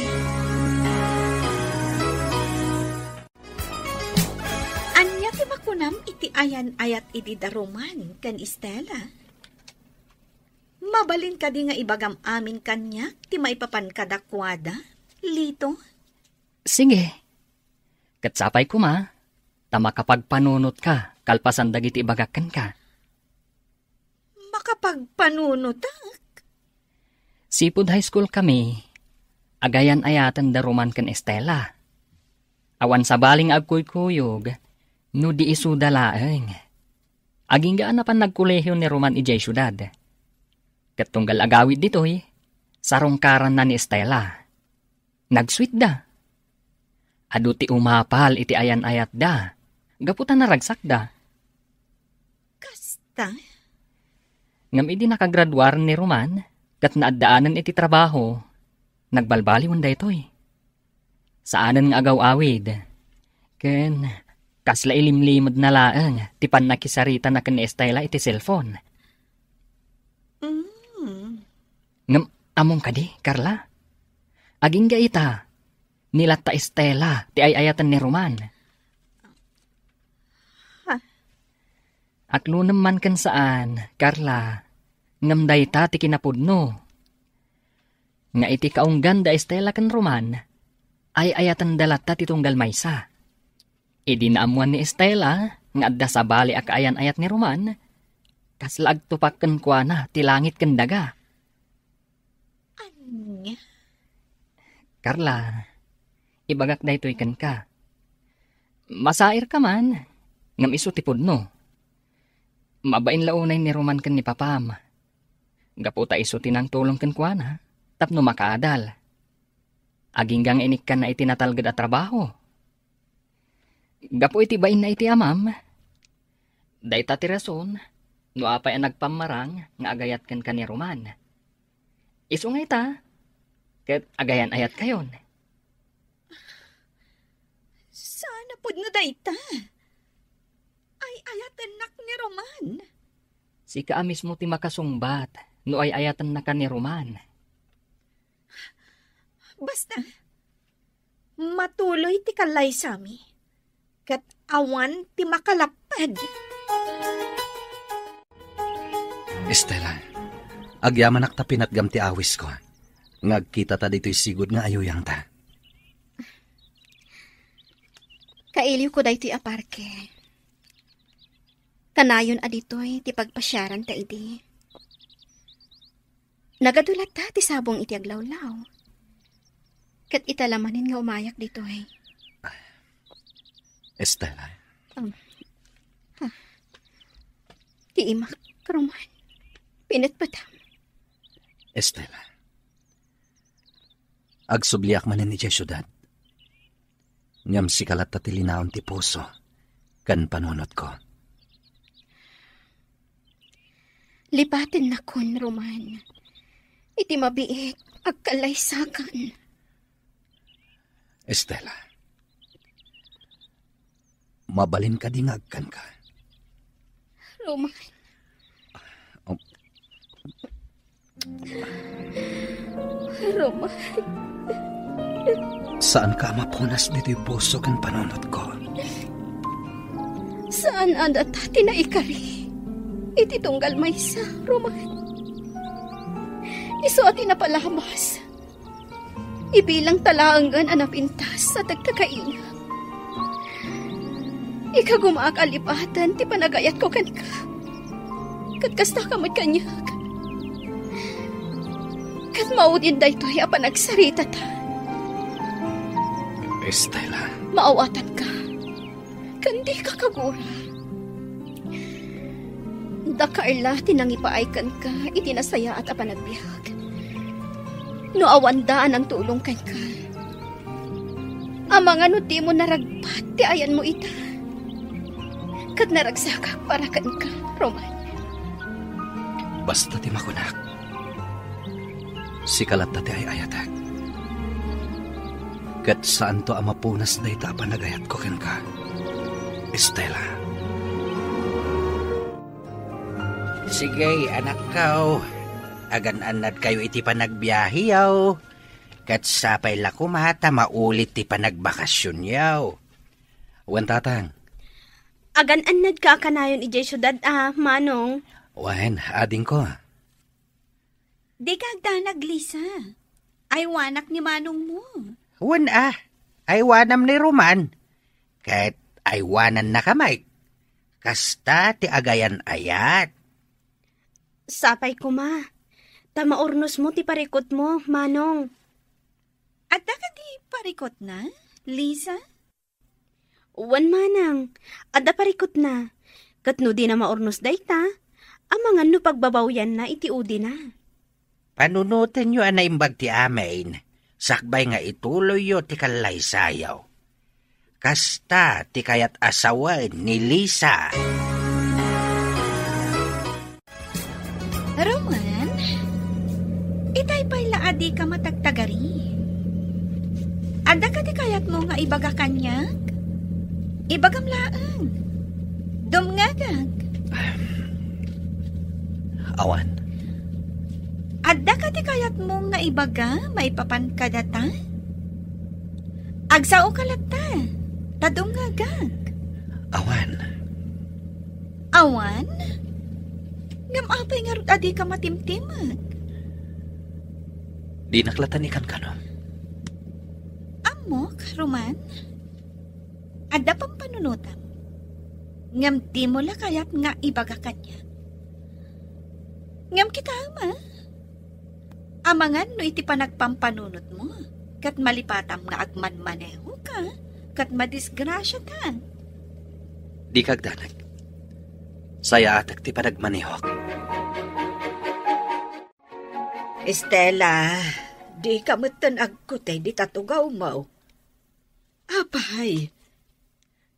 Ania ti makunam iti ayan-ayat idi da Roman ken Stella? Mabalin kadi nga ibagam amin kaniak ti maipapan kadakuada, Lito? Sige. Ket sapay koma, ta makapagpanunotka kalpasan dagiti ibagak kenka. Makapagpanunotak? Sipud high school kami, agayan-ayaten da Roman ken Estela. Awan sabali nga agkuykuyog no di isuda laeng. Agingga a napan nagkolehio ni Roman idiay siudad. Ket tunggal agawid ditoy, sarungkaranna ni Estela. Nagsuitda. Adu ti umapal iti ayan-ayatda, gapu ta naragsakda. Kasta? Ngem idi nakagraduar ni Roman ket naaddaanen iti trabaho, nagbalbaliwen daytoy. Saanen nga agaw-awid. Ken kasla ilimlimedna laeng ti pannakisaritana ken ni Estela iti cellphone. Mm. Ngem ammom kadi, Carla? Agingga ita, ni latta Estela ti ay-ayaten ni Roman. Ha? Aklunem man ken saan, Carla, ngem dayta ti kinapudno. Nga iti kaunggan da Estela ken Roman, ay-ayatenda latta ti tunggal maysa. Idi naammuan ni Estela nga adda sabali a kaayan-ayat ni Roman, kasla agtupak kenkuana ti langit ken daga. Ania? Carla, ibagak daytoy kenka. Masairka man, ngem isu ti pudno. Mabain la unay ni Roman ken ni Papam. Gapu ta isu ti nangtulong kenkuana tapno makaadal. Agingga nga inikkanna iti natalged a trabaho. Gapu iti bainna iti amam, dayta ti rason no apay a nagpammarang nga agayat kenka ni Roman. Isu nga ita, ket agayan-ayatkayon. Saan a pudno dayta? Ay-ayatennak ni Roman. Sika a mismo ti makasungbat no ay-ayatennaka ni Roman. Basta, Matuloy ti kallaysami, ket awan ti makalapped. Estela, agyamanak ta pinatgam ti awisko, nga agkitata ditoy sigud nga ayuyangta. Kailiwko daytoy a parke. Kanayon a ditoy ti pagpasiaranta idi. Nagadu latta ti sabong iti aglawlaw. Ket ita la manen nga umayak ditoy. Estela. Um, ha. Ti imak, Roman. Pinetpetam. Estela. Agsubliak manen idiay siudad. Ngem sika latta ti linaon ti puso ken panunotko. Lipatennakon, Roman. Iti mabiit, agkallaysakan. Estela, mabalin kadi nga agkanka? Roman. Um, Roman. Saanka a mapunas ditoy puso ken panunotko. Saan a data ti naikari iti tunggal maysa, Roman. Isu a ti napalabas. Ibilangta laengen a napintas a tagtagainak. Ikagumaak a lipaten ti panagayatko kenka. Ket kastaka met kaniak. Ket maudin daytoy a panagsaritata. Estela. Maawatanka. Ken dika kagura. Dakkel la ti nangipaay kenka iti nasayaat a panagbiag. No awanda a nangtulong kenka, amangan no dimo naragpat ti ayanmo ita. Ket naragsakak para kenka, Roman. Basta ti makunak, sika latta ti ay-ayatek. Ket saanto a mapunas dayta a panagayatko kenka, Estela. Sige, anakko. Agan-annadkayo iti panagbiaheyo. Ket sapay la koma ta maulit ti panagbakasionyo. Wen, Tatang. Agan-annadka a kanayon idiay siudad a, Manong? Wen, adingko. Dika agdanag, Lisa. Aywanak ni manongmo. Wen a, aywanam ni Roman. Ket aywanannaka met. Kasta ti agayan-ayat. Sapay koma, ta maurnosmo ti parikutmo, Manong. Adda kadi parikutna, Lisa? Wen, Manang, adda parikutna. Ket no dina maurnos dayta, amangan no pagbabawyanna iti udina. Panunotenyo a naimbag ti amin, sakbay nga ituloyyo ti kallaysayo. Kasta ti kayat a sawen ni Lisa. Roman, itay pay la a dika matagtagari. Adda kadi kayatmo nga ibaga kaniak? Ibagam laeng. Dumngegak. Awan. Adda kadi kayatmo nga ibaga maipapan kadata? Agsaoka latta, ta dumngegak. Awan. Awan? Ngem apay ngarud a dika matimtimag? Dinak latta ni kankano. Ammok, Roman. Adda pampanunotam. Ngem dimo la kayat nga ibaga kaniak. Ngem kitaem, a? Amangan no iti panagpampanunotmo, ket malipatam nga agmanmanehoka, ket madisgrasiata. Dika agdanag. Sayaatek ti panagmanehok. Estela, dika metten agkutay dita tugawmo. Apay,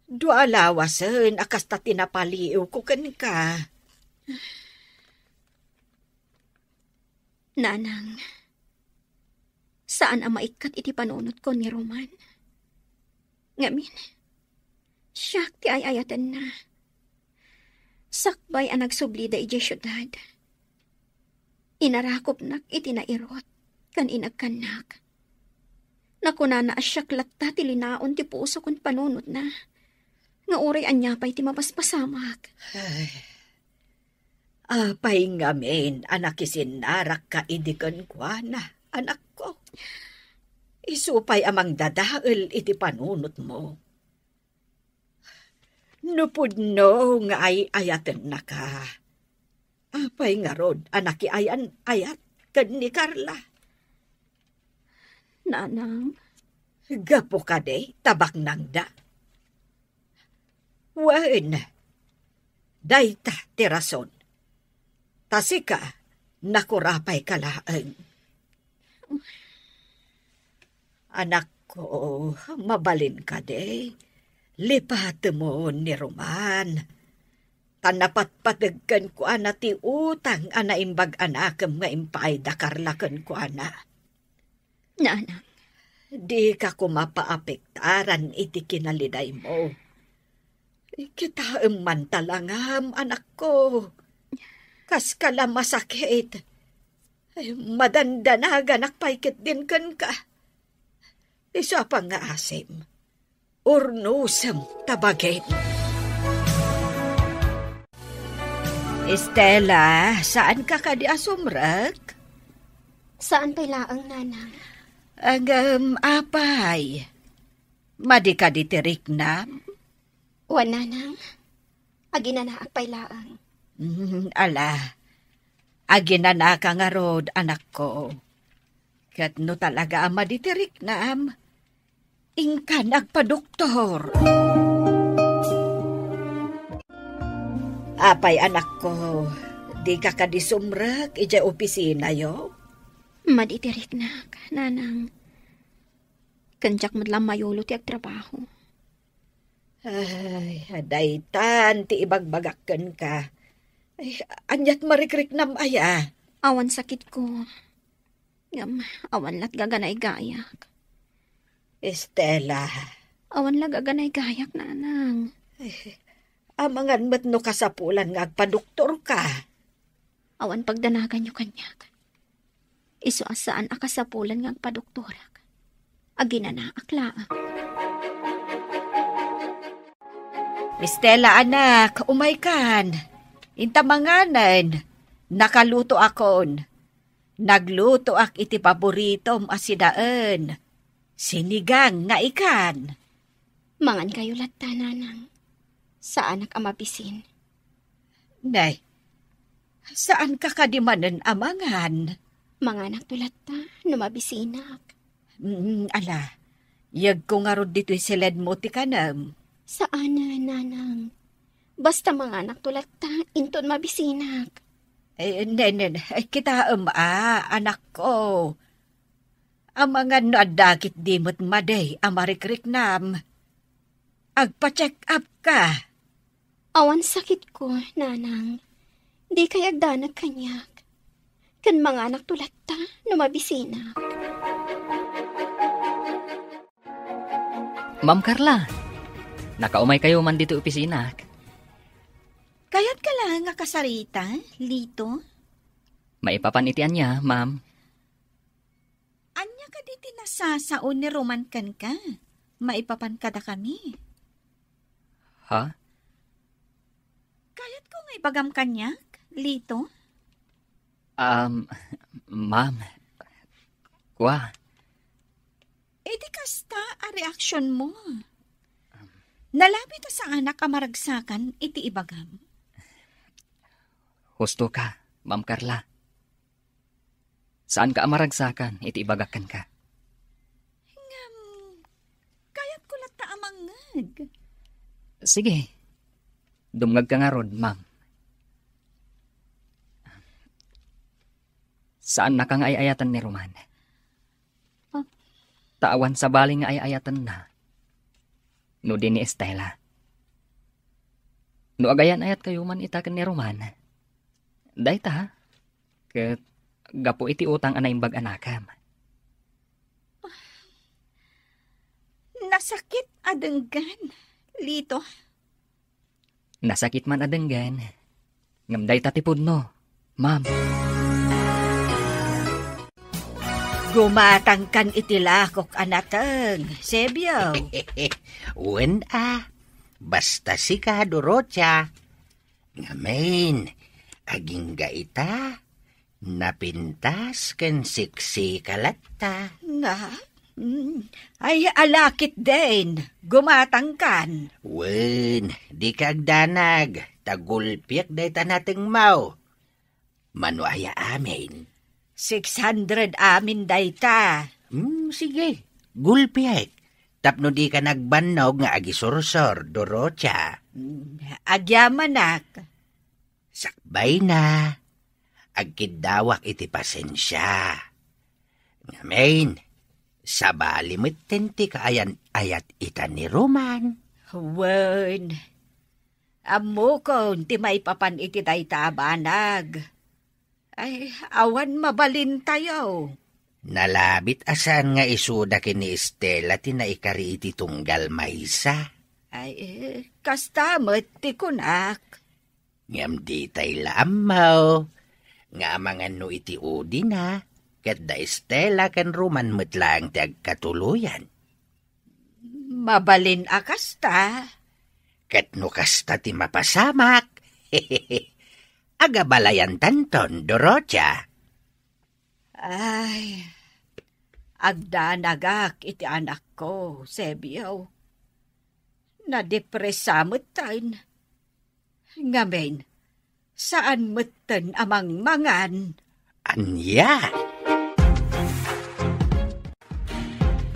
dua a lawasen a kasta ti napaliiwko kenka. Nanang, saan a maikkat iti panunotko ni Roman. Ngamin, siak ti ay-ayatenna. Sakbay a nagsublida idiay siudad, inarakupnak iti nairut ken inagkannak. Nakunana a siak latta ti linaon ti puso ken panunotna. Nga uray ania pay ti mapaspasamak. Ay, apay ngamin a nakisinnarakka idi kenkuana, anakko? Isu pay a mangdadael iti panunotmo. No pudno nga ay-ayatennaka, apay ngarud a nakiayan-ayat ken ni Carla? Nanang. Gapu kadi ta baknangda? Wen, dayta ti rason. Ta sika, nakurapayka laeng. Anakko, mabalin kadi, lipatemon ni Roman. Ta napatpateg kenkuana ti utang a naimbag a nakem nga impaay da Carla kenkuana. Nanang. Dika koma paapektaran iti kinalidaymo. Kitaem man talangam, anakko. Kaska la masakit. Ay, madandanaganak pay ketdin kenka. Isu a pangngaasim, urnosem ta bagim. Estela, saanka kadi a sumrek? Saan pay laeng, Nanang. Ngem, apay, madi kadi ti riknam? Wen, Nanang. Aginanaak pay laeng. Mm, ala, aginanaka ngarud, anakko. Ket no talaga a madi ti riknam, inkan agpadoktor. Apay, anakko, dika kadi sumrek idiay opisinayo? Madi ti riknak, Nanang. Ken diak met la mayulo ti agtrabaho. Ay, daytan ti ibagbagak kenka. Ay, aniat marikriknam aya? Awan sakitko. Ngem, awan lat gaganaygayak. Estela. Awan la gaganaygayak, Nanang. Ay, amangan met no kasapulan nga agpadoktorka. Awan pagdanaganyo kaniak. Isu a saan a kasapulan nga agpadoktorak. Aginanaak laeng. Estela, anak, umaykan. Inta manganen. Nakalutoakon. Naglutoak iti paboritom a sinaen. Sinigang nga ikan. Mangankayo latta, Nanang. Saanak a mabisin. Nay, saanka kadi manen a mangan? Manganakto latta no mabisinak. Mm, ala, yegko ngarud ditoy siledmo ti kanem. Saanen, Nanang. Basta manganakto latta inton mabisinak. Eh, nenen, eh, kitaem a, anakko. Amangan no adda ketdi met madi a marikriknam. Agpa-check up ka. Awan sakitko, Nanang. Dikay agdanag kaniak. Ken manganakto latta no mabisinak. Ma'am Carla, nakaumaykayo man ditoy opisinak. Kayatka laeng a kasarita, Lito? Maipapan iti ania, ma'am? Ania kadi ti nasasao ni Roman kenka maipapan kadakami? Ha? Kayatko nga ibagam kaniak, Lito? Um, ma'am, kua. Idi kasta a reaksionmo. Nalabi ta saanak a maragsakan iti ibagam. Husto ka, Ma'am Carla. Saanka a maragsakan iti ibagak kenka. Ngem, kayatko latta a mangngeg. Sige. Dumngegka ngarud, ma'am. Saannaka nga ay-ayaten ni Roman. Ah. Ta awan sabali nga ay-ayatenna no di ni Estela. No agayan-ayatkayo man ita ken ni Roman, dayta, ket gapu iti utang a naimbag a nakem. Nasakit a denggen, Lito. Nasakit man a denggen, ngem dayta ti pudno, ma'am. Gumatangkan iti lakok a nateng, Sebio. Wen a, basta sika, Dorotia. Ngamin, agingga ita, napintas ken siksika latta. Nga? Mm. Ay, alakit den, gumatangkan. Wen, dika agdanag, ta gulpiek dayta natengmo. Mano aya amin? Six hundred amin dayta. Hmm, sige. Gulpiek. Tapno dika nagbannog nga agisursor, Dorotia. Hmm, agyamanak. Sakbayna. Agkiddawak iti pasensia. Ngamin, sabali metten ti kaayan-ayat ita ni Roman. Wen, ammokon ti maipapan iti dayta a banag. Ay, awan mabalintayo. Nalabit a saan nga isuda ken ni Estela ti naikari iti tunggal maysa. Ay, eh, kasta met ti kunak. Ngem ditay la ammo nga amangan no iti udina, ket da Estela ken Roman met laeng ti agkatuloyan. Mabalin a kasta. Ket no kasta ti mapasamak, agabalayantanton, Dorotia. Ay, agdanagak iti anakko, Sebio. Nadepresa metten. Ngamin, saan metten a mangmangan. Ania?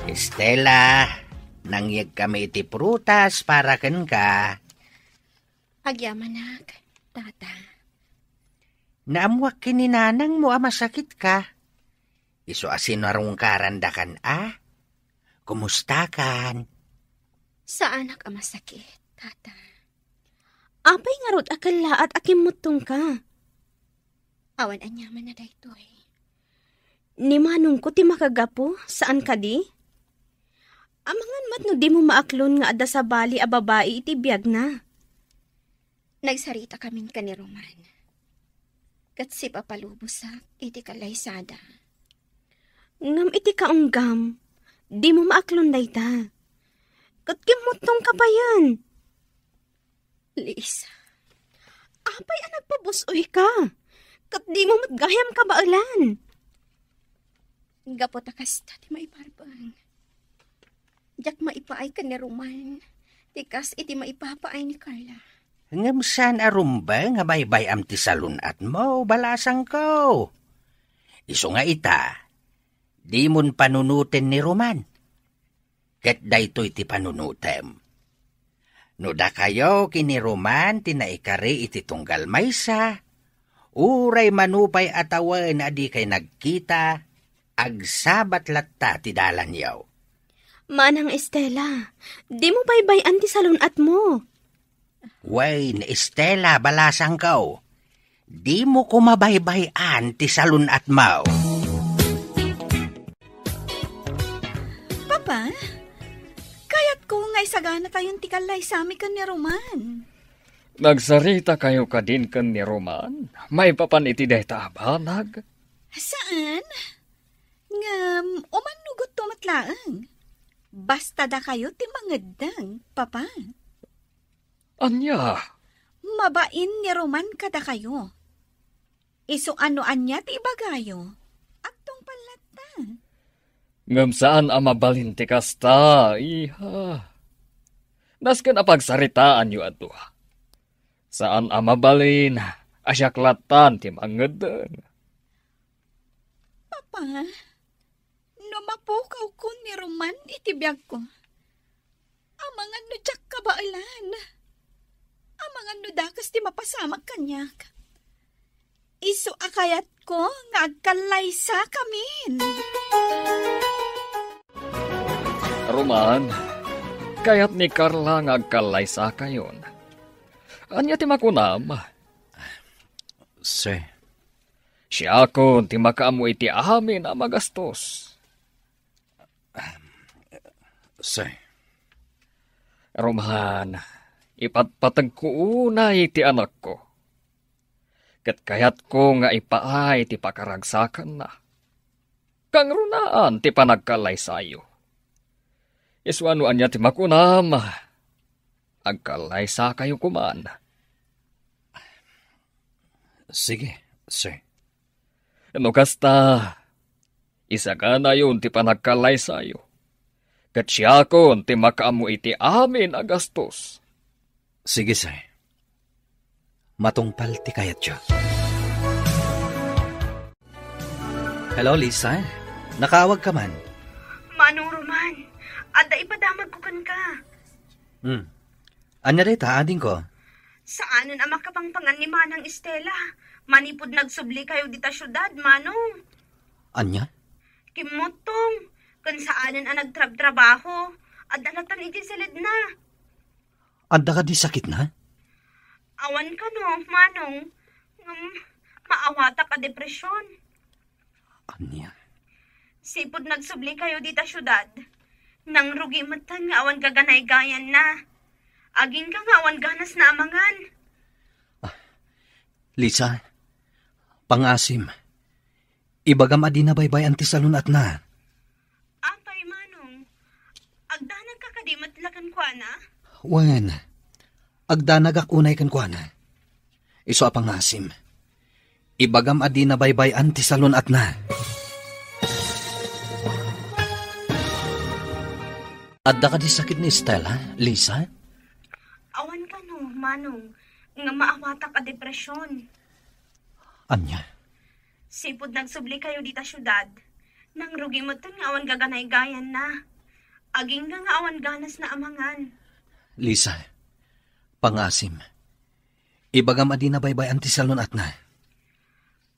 Estela, nangyegkami iti prutas para kenka. Agyamanak, tata. Naammuak ken ni nanangmo a masakitka. Isu a sinarungkarandakan a. Kumustakan? Saanak a masakit, tata. Apay ngarud a kellaat a kimmuttongka? Awan aniamanna daytoy. Ni manongko ti makagapu, saan kadi? Amangan met no dimo maaklon nga adda sabali a babai iti biagna. Nagsaritakamin ken ni Roman. Ket sipapalubosak iti kallaysada. Ngem iti kaunggam, dimo maaklon dayta. Ket kimmuttongka payen. Lisa, apay a nagpabus-oyka? Ket dimo met gayam kabaelan. Gapu ta kasta ti maiparbeng. Diak maipaay ken ni Roman ti kas iti maipapaay ni Carla. Ngem saan a rumbeng a baybay-am ti salun-atmo, balasangko. Isu nga ita, dimon panunoten ni Roman. Ket daytoy ti panunotem. No dakayo ken ni Roman ti naikari iti tunggal maysa, uray mano pay a tawen a dikay nagkita, agsabat latta ti dalanyo. Manang Estela, dimo baybay-an ti salun-atmo. Wen, Estela, balasangko, dimo koma baybay-an ti salun-atmo. Papa, kayatko nga isaganatayon ti kallaysami ken ni Roman. Nagsaritakayo kadin ken ni Roman maipapan iti dayta a banag? Saan? Ngem, umannugot to met laeng. Basta dakayo ti mangeddeng, Papa. Ania? Mabain ni Roman kadakayo. Isu a no ania ti ibagayo, agtungpal latta. Ngem saan a mabalin ti kasta, iha. Nasken a pagsaritaanyo a dua. Saan a mabalin a siak lattan ti mangeddeng. Papa, no mapukawkon ni Roman iti biagko, amangan no diak kabaelan. Amangan no dakes ti mapasamak kaniak. Isu a kayatko nga agkallaysakamin. Roman, kayat ni Carla nga agkallaysakayon. Ania ti makunam? Sir. Siakon ti makaammo iti amin a magastos. Sir. Roman, ipatpategko unay ti anakko. Ket kayatko nga ipaay ti pakaragsakanna. kangrunaan ti panagkallaysayo. Isuna no ania ti makunam, agkallaysakayo koman. Sige, sir. No kasta, isaganayon ti panagkallaysayo, ket siakon ti makaammo iti amin a gastos. Sige, sir. Matungpal ti kayatyo. Hello, Lisa. Nakaawag ka man. Manong Roman, adda ipadamagko kenka. Hmm. Ania dayta, adingko? Saanen a makapangpangan ni Manang Estela manipud nagsubli kayo dita siudad, Manong. Ania? Kimmuttong, ken saanen a nagtrabtrabaho. Adda latan iti siledna. Adda kadi sakitna? Awan kano, Manong. Ngem, maawatak a depresyon. Ania? Sipud nagsubli kayo dita siudad, nangrugi metten nga awan gaganaygayanna. Agingga nga awan ganasna a mangan. Ah, Lisa, pangasim. Ibagam a dina baybay-an ti salun-atna. Apay, Manong? Agdanagka kadi met la kenkuana? Wen, agdanagak unay kenkuana. Isu a pangasim. Ibagam a dina baybay-an ti salun-atna. Adda kadi sakit ni Estela, Lisa? Awan kano, Manong, nga maawatak a depresyon. Ania? Sipud nagsubli kayo dita siudad, nangrugi metten nga awan gaganaygayanna. Agingga nga awan ganasna a mangan. Lisa, pangasim. Ibagam a dina baybay-an ti salun-atna.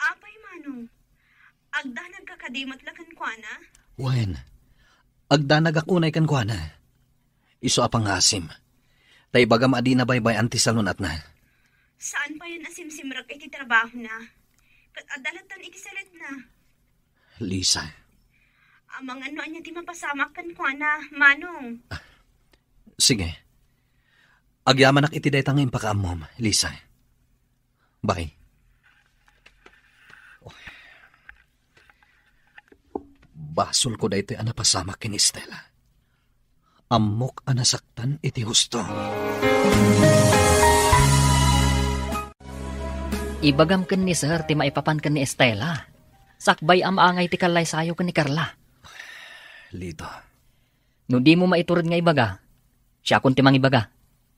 Apay, Manong, agdanagka kadi met la kenkuana? Wen, agdanagak unay kenkuana. Isu a pangasim. Ta ibagam a dina baybay-an ti salun-atna. Saan payen a simsimrek iti trabahona? Ket adda latan iti siledna. Lisa. Amangan no ania ti mapasamak kenkuana, Manong. Sige. Agyamanak iti dayta nga impakaammom, Lisa. Bye. Basolko daytoy a napasamak ken Estela. Ammok a nasaktan iti husto. Ibagam ken ni Sir ti maipapan ken ni Estela. Sakbay a maangay ti kallaysayo ken ni Carla. Lito. No dimo maitured nga ibaga, siakon ti mangibaga.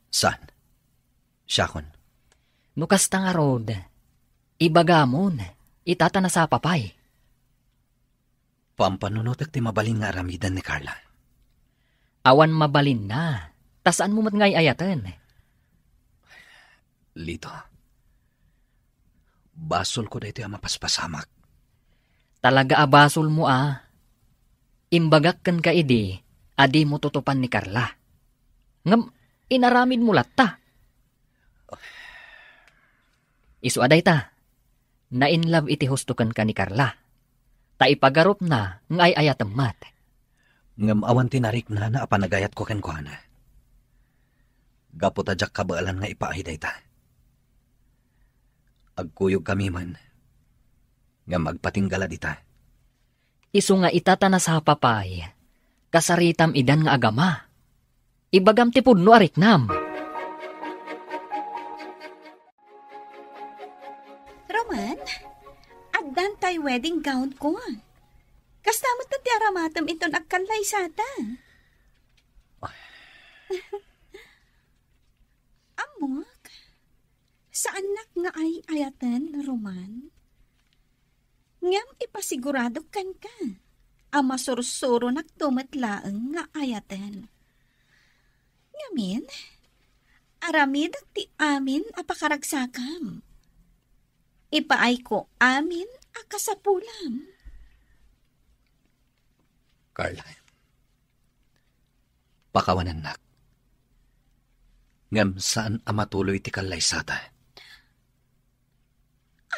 Saan? Siakon. No kasta ngarud, ibagamon, ita ta nasapa pay. Pampanunotek ti mabalin nga aramiden ni Carla. Awan mabalinna, ta saanmo met nga ay-ayaten. Lito, basolko daytoy a mapaspasamak. Talaga a basolmo a. Imbagak kenka idi a dimo tutupan ni Carla. Ngem inaramidmo latta. Isu a dayta, na-in love iti husto kenka ni Carla. Ta ipagarupna nga ay-ayatem met. Ngem awan ti nariknana a panagayatko kenkuana. Gapu ta diak kabaelan nga ipaay dayta. Agkuyogkami man, ngem agpatingga la dita. Isu nga ita ta nasapa pay, kasaritam idan nga agama. Ibagam ti pudno a riknam. Roman, addan tay wedding gown ko. Kasta met ti aramatem inton agkallaysata. Ammok, saannak nga ay-ayaten, Roman. Ngem ipasiguradok kenka a masursuronakto met laeng nga ayaten. Ngamin, aramidek ti amin a pakaragsakam. Ipaayko amin a kasapulam. Carla, pakawanennak. Ngem saan a matuloy ti kallaysata.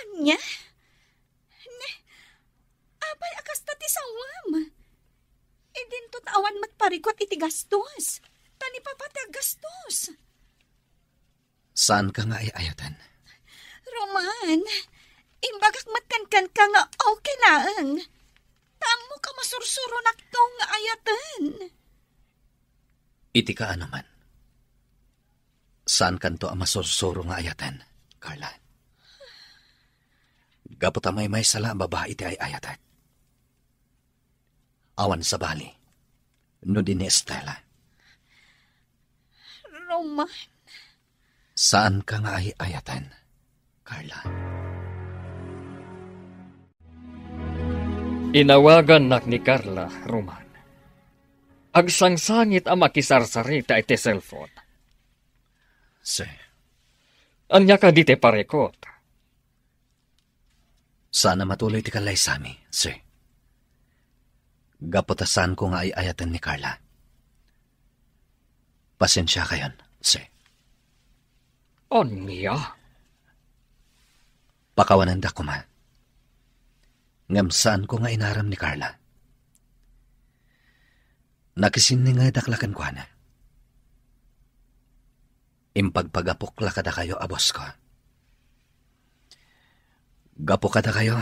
Ania? Ne, apay a kasta ti sawam? Idinto ta awan met parikut iti gastos. Ta ni Papa ti aggastos. Saanka nga ay-ayaten? Roman, imbagak met kenkenka nga okay laeng. Ta ammo Ka masursuronakto nga ayaten. Iti kaano man, saankanto a masursuro nga ayaten, Carla. Gapu ta maymaysa la a babai ti ay-ayatek. Awan sabali, no di ni Estela. Roman. Saanka nga ay-ayaten, Carla. Inawagannak ni Carla, Roman. Agsangsangit a makisarsarita iti cellphone. Sir. Ania kadi ti parikut? Saan a matuloy ti kallaysami, sir. Gapu ta saanko nga ay-ayaten ni Carla. Pasensiakayon, sir. Ania? Pakawanendak koma. Ngem saanko nga inaram ni Carla. Nakisinningedak la kenkuana. Impagpagapok la kadakayo a bosko. Gapu kadakayo,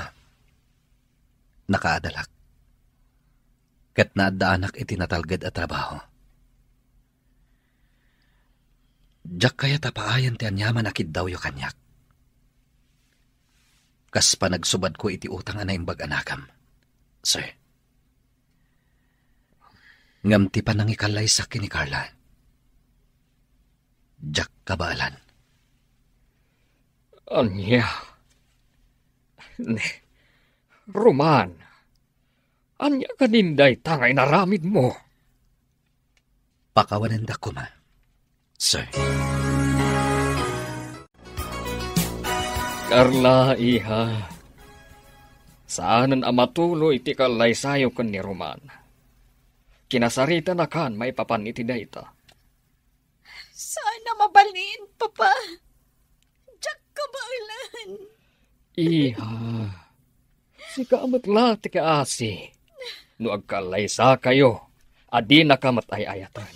nakaadalak. Ket naaddaanak iti natalged a trabaho. Diak kayat a paayan ti aniaman a kiddawyo kaniak. Kas panagsubadko iti utang a naimbag a nakam, sir. Ngem ti panangikallaysak ken ni Carla, diak kabaelan. Ania? Ne, Roman, ania kadi dayta nga inaramidmo? Pakawanendak koma, sir. Carla, iha, saanen a matuloy ti kallaysayo ken ni Roman. Kinasaritanakan maipapan iti dayta. Saan a mabalin, Papa. Diak kabaelan. Iha, sika met la ti kaasi. No agkallaysakayo, adinaka met ay-ayaten.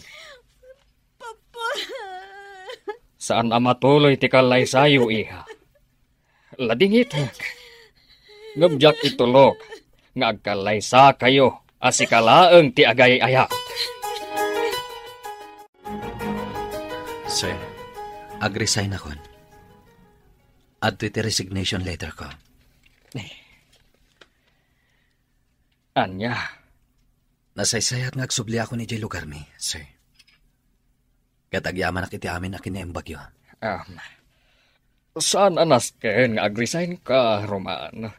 Papa. Saan a matuloy ti kallaysayo, iha. Ladingitek. Ngem diak itulok nga agkallaysakayo a sika laeng ti agay-ayat. Sir, agresign akon. Adtoy ti resignation letter ko. Ania? Nasaysayat nga agsubliakon idiay lugarmi, sir. Ket agyamanak iti amin a kinaimbagyo. Um, saan a nasken nga agresign ka, Roman?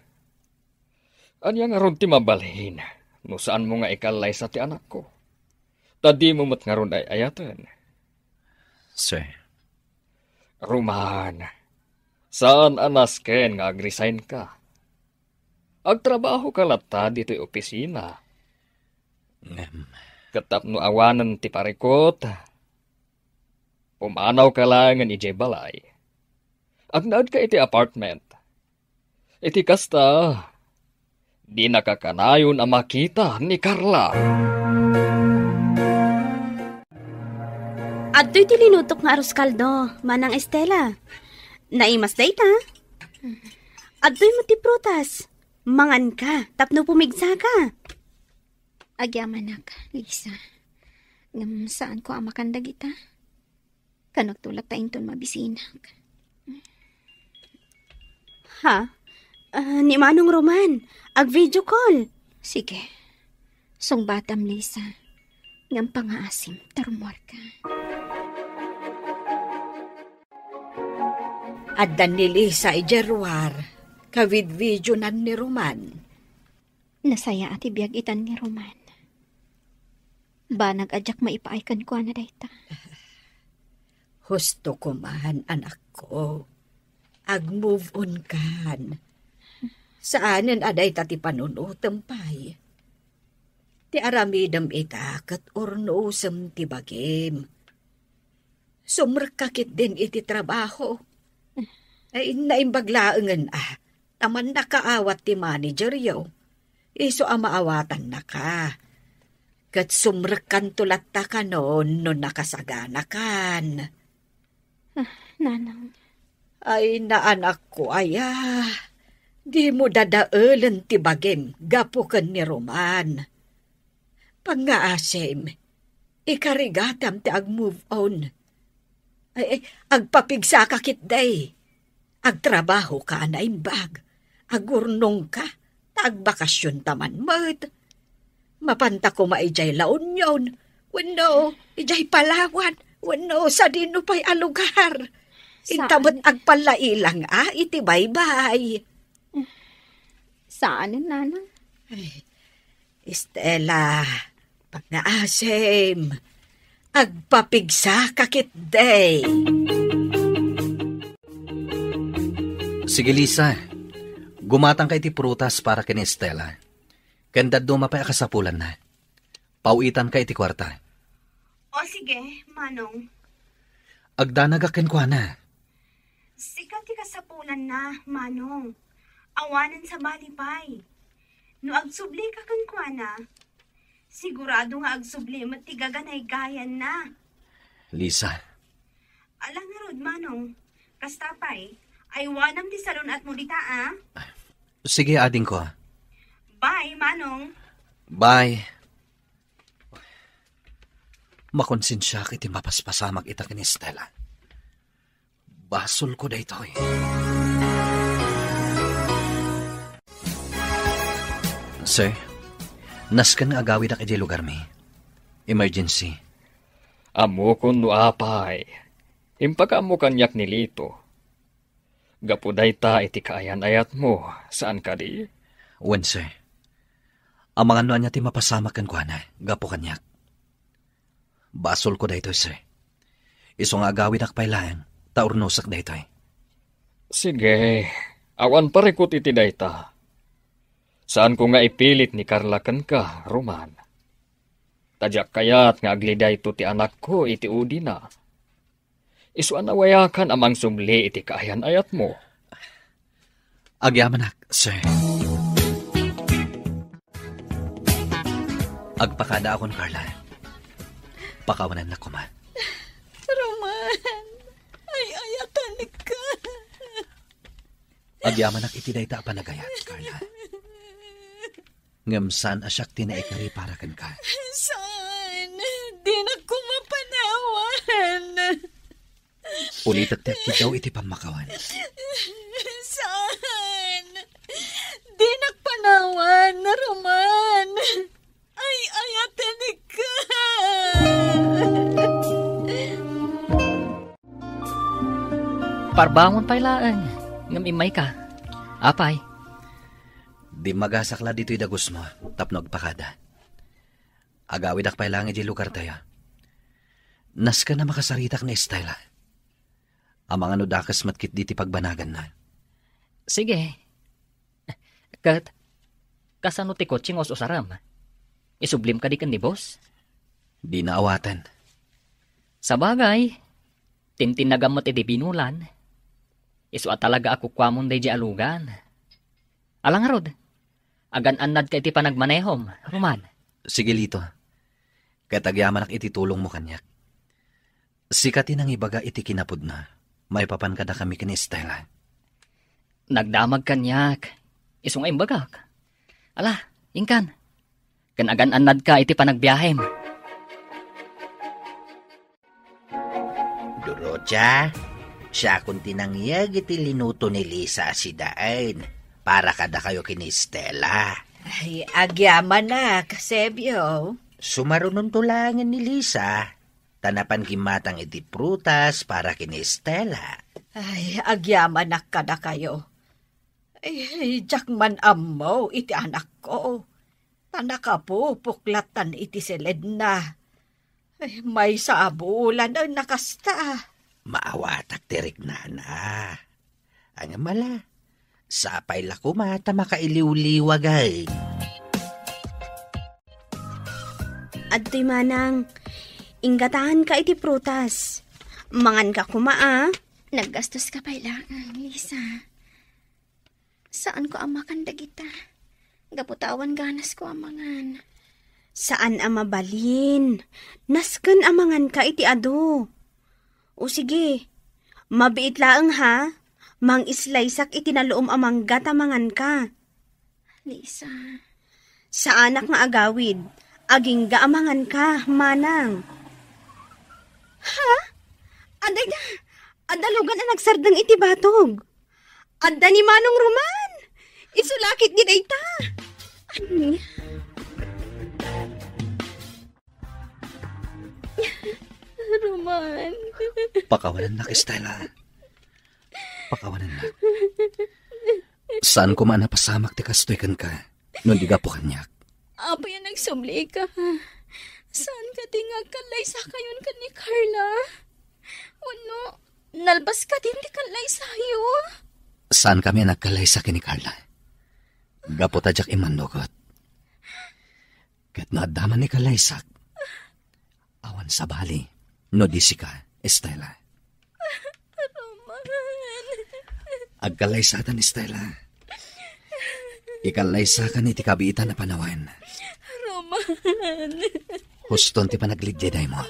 Ania ngarud ti mabalin no saanmo nga ikallaysa ti anakko? Ta dimo met ngarud ay-ayaten. Sir. Roman, saan a nasken nga agresign ka. Agtrabaho ka latta ditoy opisina. Ngem. Ket tapno awanen ti parikut, pumanaw ka laengen idiay balay. Agnaed ka iti apartment. Iti kasta, dinaka kanayon a makita ni Carla. Adtoy ti linutok nga arroz caldo, Manang Estela. Naimas dayta. Adtoy met ti prutas. Mangan ka, tapno pumigsa ka. Agyamanak, Lisa. Ngem saanko a makan dagita. Kanakto latta inton mabisinak. Ha? Ah, ni Manong Roman, ag-video call. Sige. Sungbatam, Lisa. Ngem pangaasim, ta rummuarka. Adda ni Lisa idiay ruar, kavid-videonan ni Roman. Nasayaat ti biag itan ni Roman. Banag a diak maipaay kenkuana dayta. Husto koman, anakko. Ag-move on kan. Saanen a dayta ti panunotem pay. Ti aramidem ita ket urnosem ti bagim. Sumrekka ketdin iti trabaho. Ay, naimbag laengen a, ta mannakaawat ti manageryo. Isu a maawatannaka. Ket sumrekkanto latta kanon no nakasaganakan. Ah, Nanang. Ay, naanakko aya. Dimo dadaelen ti bagim gapu ken ni Roman. Pangngaasim, ikarigatam ti ag-move on. Ay, ay, agpapigsaka ketdi. Agtrabahoka a naimbag. Agurnongka, ta agbakasionta man met. Mapanta koma idiay La Union, wenno idiay Palawan, wenno sadino pay a lugar. Inta met agpallailang a iti baybay. Saanen, Nanang. Ay, Estela, pangngaasim, agpapigsaka ketdi. Sige, Lisa. Gumatangka iti prutas para ken Estela. Ken dadduma pay a kasapulanna. Pawitanka iti kuarta. O sige, Manong. Agdanagak kenkuana. Sika ti kasapulanna, Manong. Awanen sabali pay. No agsublika kenkuana, sigurado nga agsubli met ti gaganaygayanna. Lisa. Ala ngarud, Manong. Kasta pay, aywanam ti salun-atmo dita, a? Sige, adingko. Bye, Manong. Bye. Makonsensiak iti mapaspasamak ita ken Estela. Basolko daytoy. Sir, nasken nga agawidak idiay lugarmi. Emergency. Ammokon no apay. Impakaammo kaniak ni Lito. Gapu dayta iti kaayan-ayatmo, saan kadi? Wen, sir. Amangan no ania ti mapasamak kenkuana, gapu kaniak. Basolko daytoy, sir. Isu nga agawidak pay laeng, ta urnosek daytoy. Sige, awan parikut iti dayta. Saanko nga ipilit ni Carla kenka, Roman. Ta diak kayat nga agli dayto ti anakko iti udina. Isu a nawayakan a mangsubli iti kaayan-ayatmo. Agyamanak, sir. Agpakadaakon, Carla. Pakawanannak koma. Roman, ay-ayatenka. Agyamanak iti dayta a panagayat, Carla. Ngem saan a siak ti naikari para kenka. Saan? Dinak koma panawan. Ulitek ti agkiddaw iti pammakawan. Saan? Dinak panawan, Roman. Ay-ayatenka. Parbangon pay laeng, ngem immayka. Apay? Dimmagasak la ditoy dagusmo tapno agpakada. Agawidak pay laeng idiay lugartayo. Nasken a makasaritak ni Estela. Amangan no dakes met ketdi ti pagbanaganna. Sige. Ket, kasano ti kotse nga us-usarem? Isublim kadi ken ni boss? Dina awaten. Sabagay, tintinnagam met iti binulan. Isu a talaga a kukuamon daydiay a lugan. Ala ngarud, agan-annadka iti panagmanehom, Roman. Sige, Lito. Ket agyamanak iti tulongmo kaniak. Sika ti nangibaga iti kinapudna maipapan kadakami ken ni Estela. Nagdamag kaniak, isu nga imbagak. Ala, inkan. Ken agan-annadka iti panagbiahem. Dorotia, siakon ti nangyeg iti linuto ni Lisa a sidaen para kadakayo ken ni Estela. Ay, agyamanak, Sebio. Sumarunonto laengen ni Lisa, ta napan gimmatang iti prutas para ken ni Estela. Ay, agyamanak kadakayo. Ay, diak man ammo iti anakko. Ta nakapupuklattan iti siledna. Ay, maysa a bulan a nakasta. Maawatak ti riknana. Ngem ala, sapay la koma ta makailiwliwag. Adtoy manang, inggataanka iti prutas. Manganka koma, a? Naggastoska pay laeng, Lisa. Saanko a makan dagita. Gapu ta awan ganasko a mangan. Saan a mabalin. Nasken a manganka iti adu. O sige, mabiit laeng ha. Mangislaysak iti naluom a mangga ta manganka. Lisa. Saanak nga agawid. Agingga a manganka, manang. Ha? Adda ita, adda lugan a nagsardeng iti batog. Adda ni Manong Roman. Isu la ketdi dayta. Ania? Roman. Pakawanennak, Estela. Pakawanennak. Saan koma a napasamak ti kastoy kenka, no di gapu kaniak. Apay a nagsublika? Saan kadi nga agkallaysakayon ken ni Carla? Wenno, nalbas kadi ti kallaysayo? Saankami a nagkallaysa ken ni Carla. Gapu ta diak immannugot. Ket no adda man ni kallaysak, awan sabali no di sika, Estela. Roman. Agkallaysatan, Estela. Ikallaysakan iti kabiitan a panawen. Roman. Huston ti panaglidlidaymo.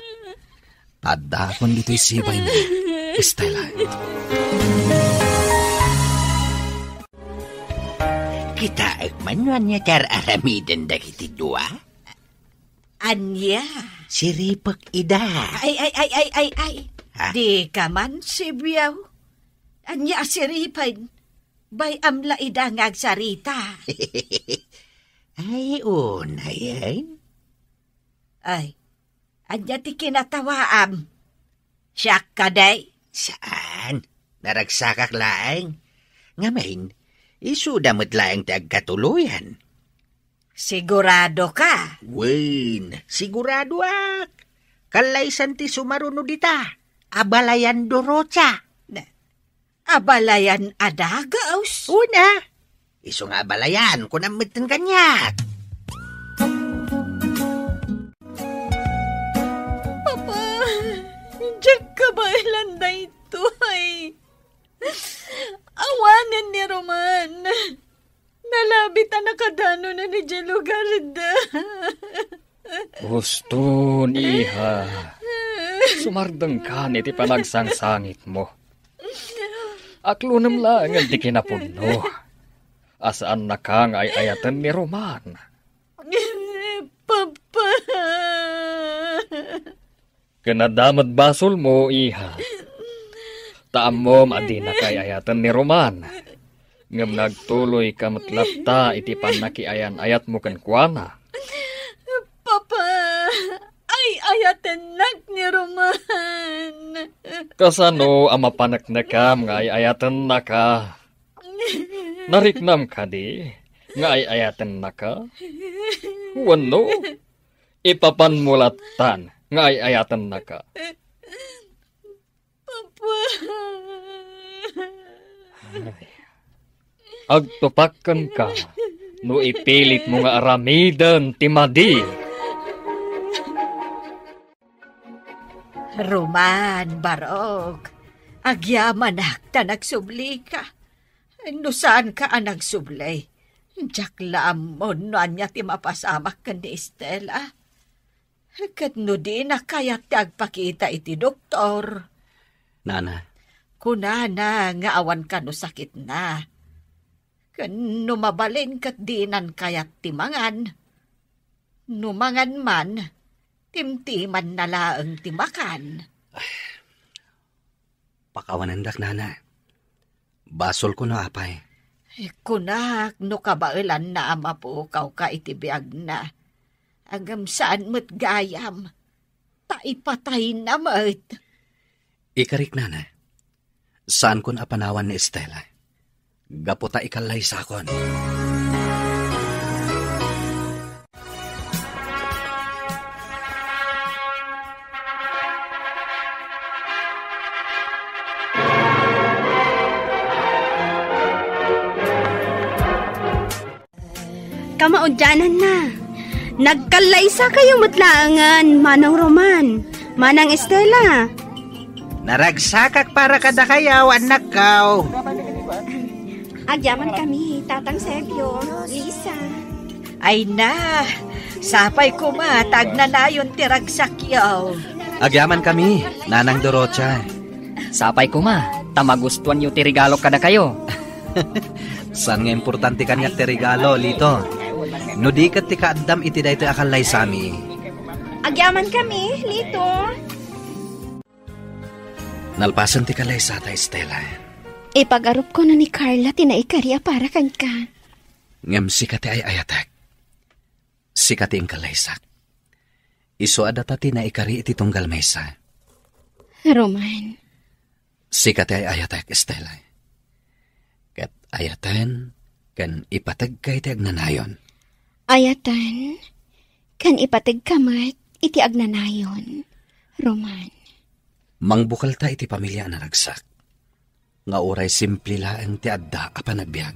Addaakon ditoy sibaymi, Estela. Kitaek man no ania ti ar-aramiden dagiti dua? Ania? Siripek ida. Ay, ay, ay, ay, ay, ay. Ha? Dika man sibiaw. Ania a siripen? Bay-am la ida nga agsarita. Ay, unayen. Ay, ania ti kinatawaam? Siak kadi? Saan. Naragsakak laeng. Ngamin, isuda met laeng ti agkatuloyan. Sigurado ka? Wen, siguradoak. Kallaysan ti sumaruno dita. Abalayan Dorocha. Na, abalayan a dagus? Una. Isu nga abalayan, kunam metten kaniak. Papa, diak kabaelan daytoy. Awanen ni Roman. Nalabit a nakadanonan idiay lugarda. Huston, iha. Sumardengkan iti panagsangsangitmo. Aklonem laengen ti kinapudno a saannaka nga ay-ayaten ni Roman. Papa. Ken adda met basolmo, iha. Ta ammom a dinaka ay-ayaten ni Roman. Ngem nagtuloyka met latta iti pannakiayan-ayatmo kenkuana. Papa, ay-ayatennak ni Roman. Kasano a mapaneknekam nga ay-ayatennaka? Nariknam kadi nga ay-ayatennaka? Wenno, ipapanmo lattan nga ay-ayatennaka? Papa. Ay. Agtupak kenka no ipilitmo nga aramiden ti madi. Roman, Barok, agyamanak ta nagsublika. No saanka a nagsubli, diak la ammon no ania ti mapasamak ken ni Estela. Ket no dina kayat ti agpakita iti doktor, Nana. Kunana nga awan kano sakitna. Ken no mabalin ket dinan kayat ti mangan. No mangan man, timtimanna laeng ti makan. Pakawanendak, Nana. Basolko no apay. Kunak no kabaelanna a mapukawka iti biagna. Ngem saan met gayam, ta ipatayna met. Ikarik, Nana. Saankon a panawan ni Estela. Gapu ta ikallaysakon. Kamaudiananna, nagkallaysakayo met laengen, Manong Roman, Manang Estela. Naragsakak para kadakayo, annakko. Agyamankami, Tatang Sergio, Lisa. Ay na, sapay koma ta agnanayon ti ragsakyo. Agyamankami, Nanang Dorocha. Sapay koma, Ta magustuanyo ti regalo kadakayo. Saan nga importante kaniak ti regalo, Lito? No di ket ti kaaddam iti daytoy a kallaysami. Agyaman kami, Lito. Nalpasen ti kallaysata, Estela. Ipagarupko no ni Carla ti naikari a para kenka. Ngem sika ti ay-ayatek. Sika ti inkallaysak. Isu a data ti naikari iti tunggal maysa. Roman. Sika ti ay-ayatek, Estela. Ket ayaten ken ipategka iti agnanayon. Ayaten ken ipategka met iti agnanayon, Roman. Mangbukelta iti pamilia a naragsak, nga uray simple laeng ti adda a panagbiag.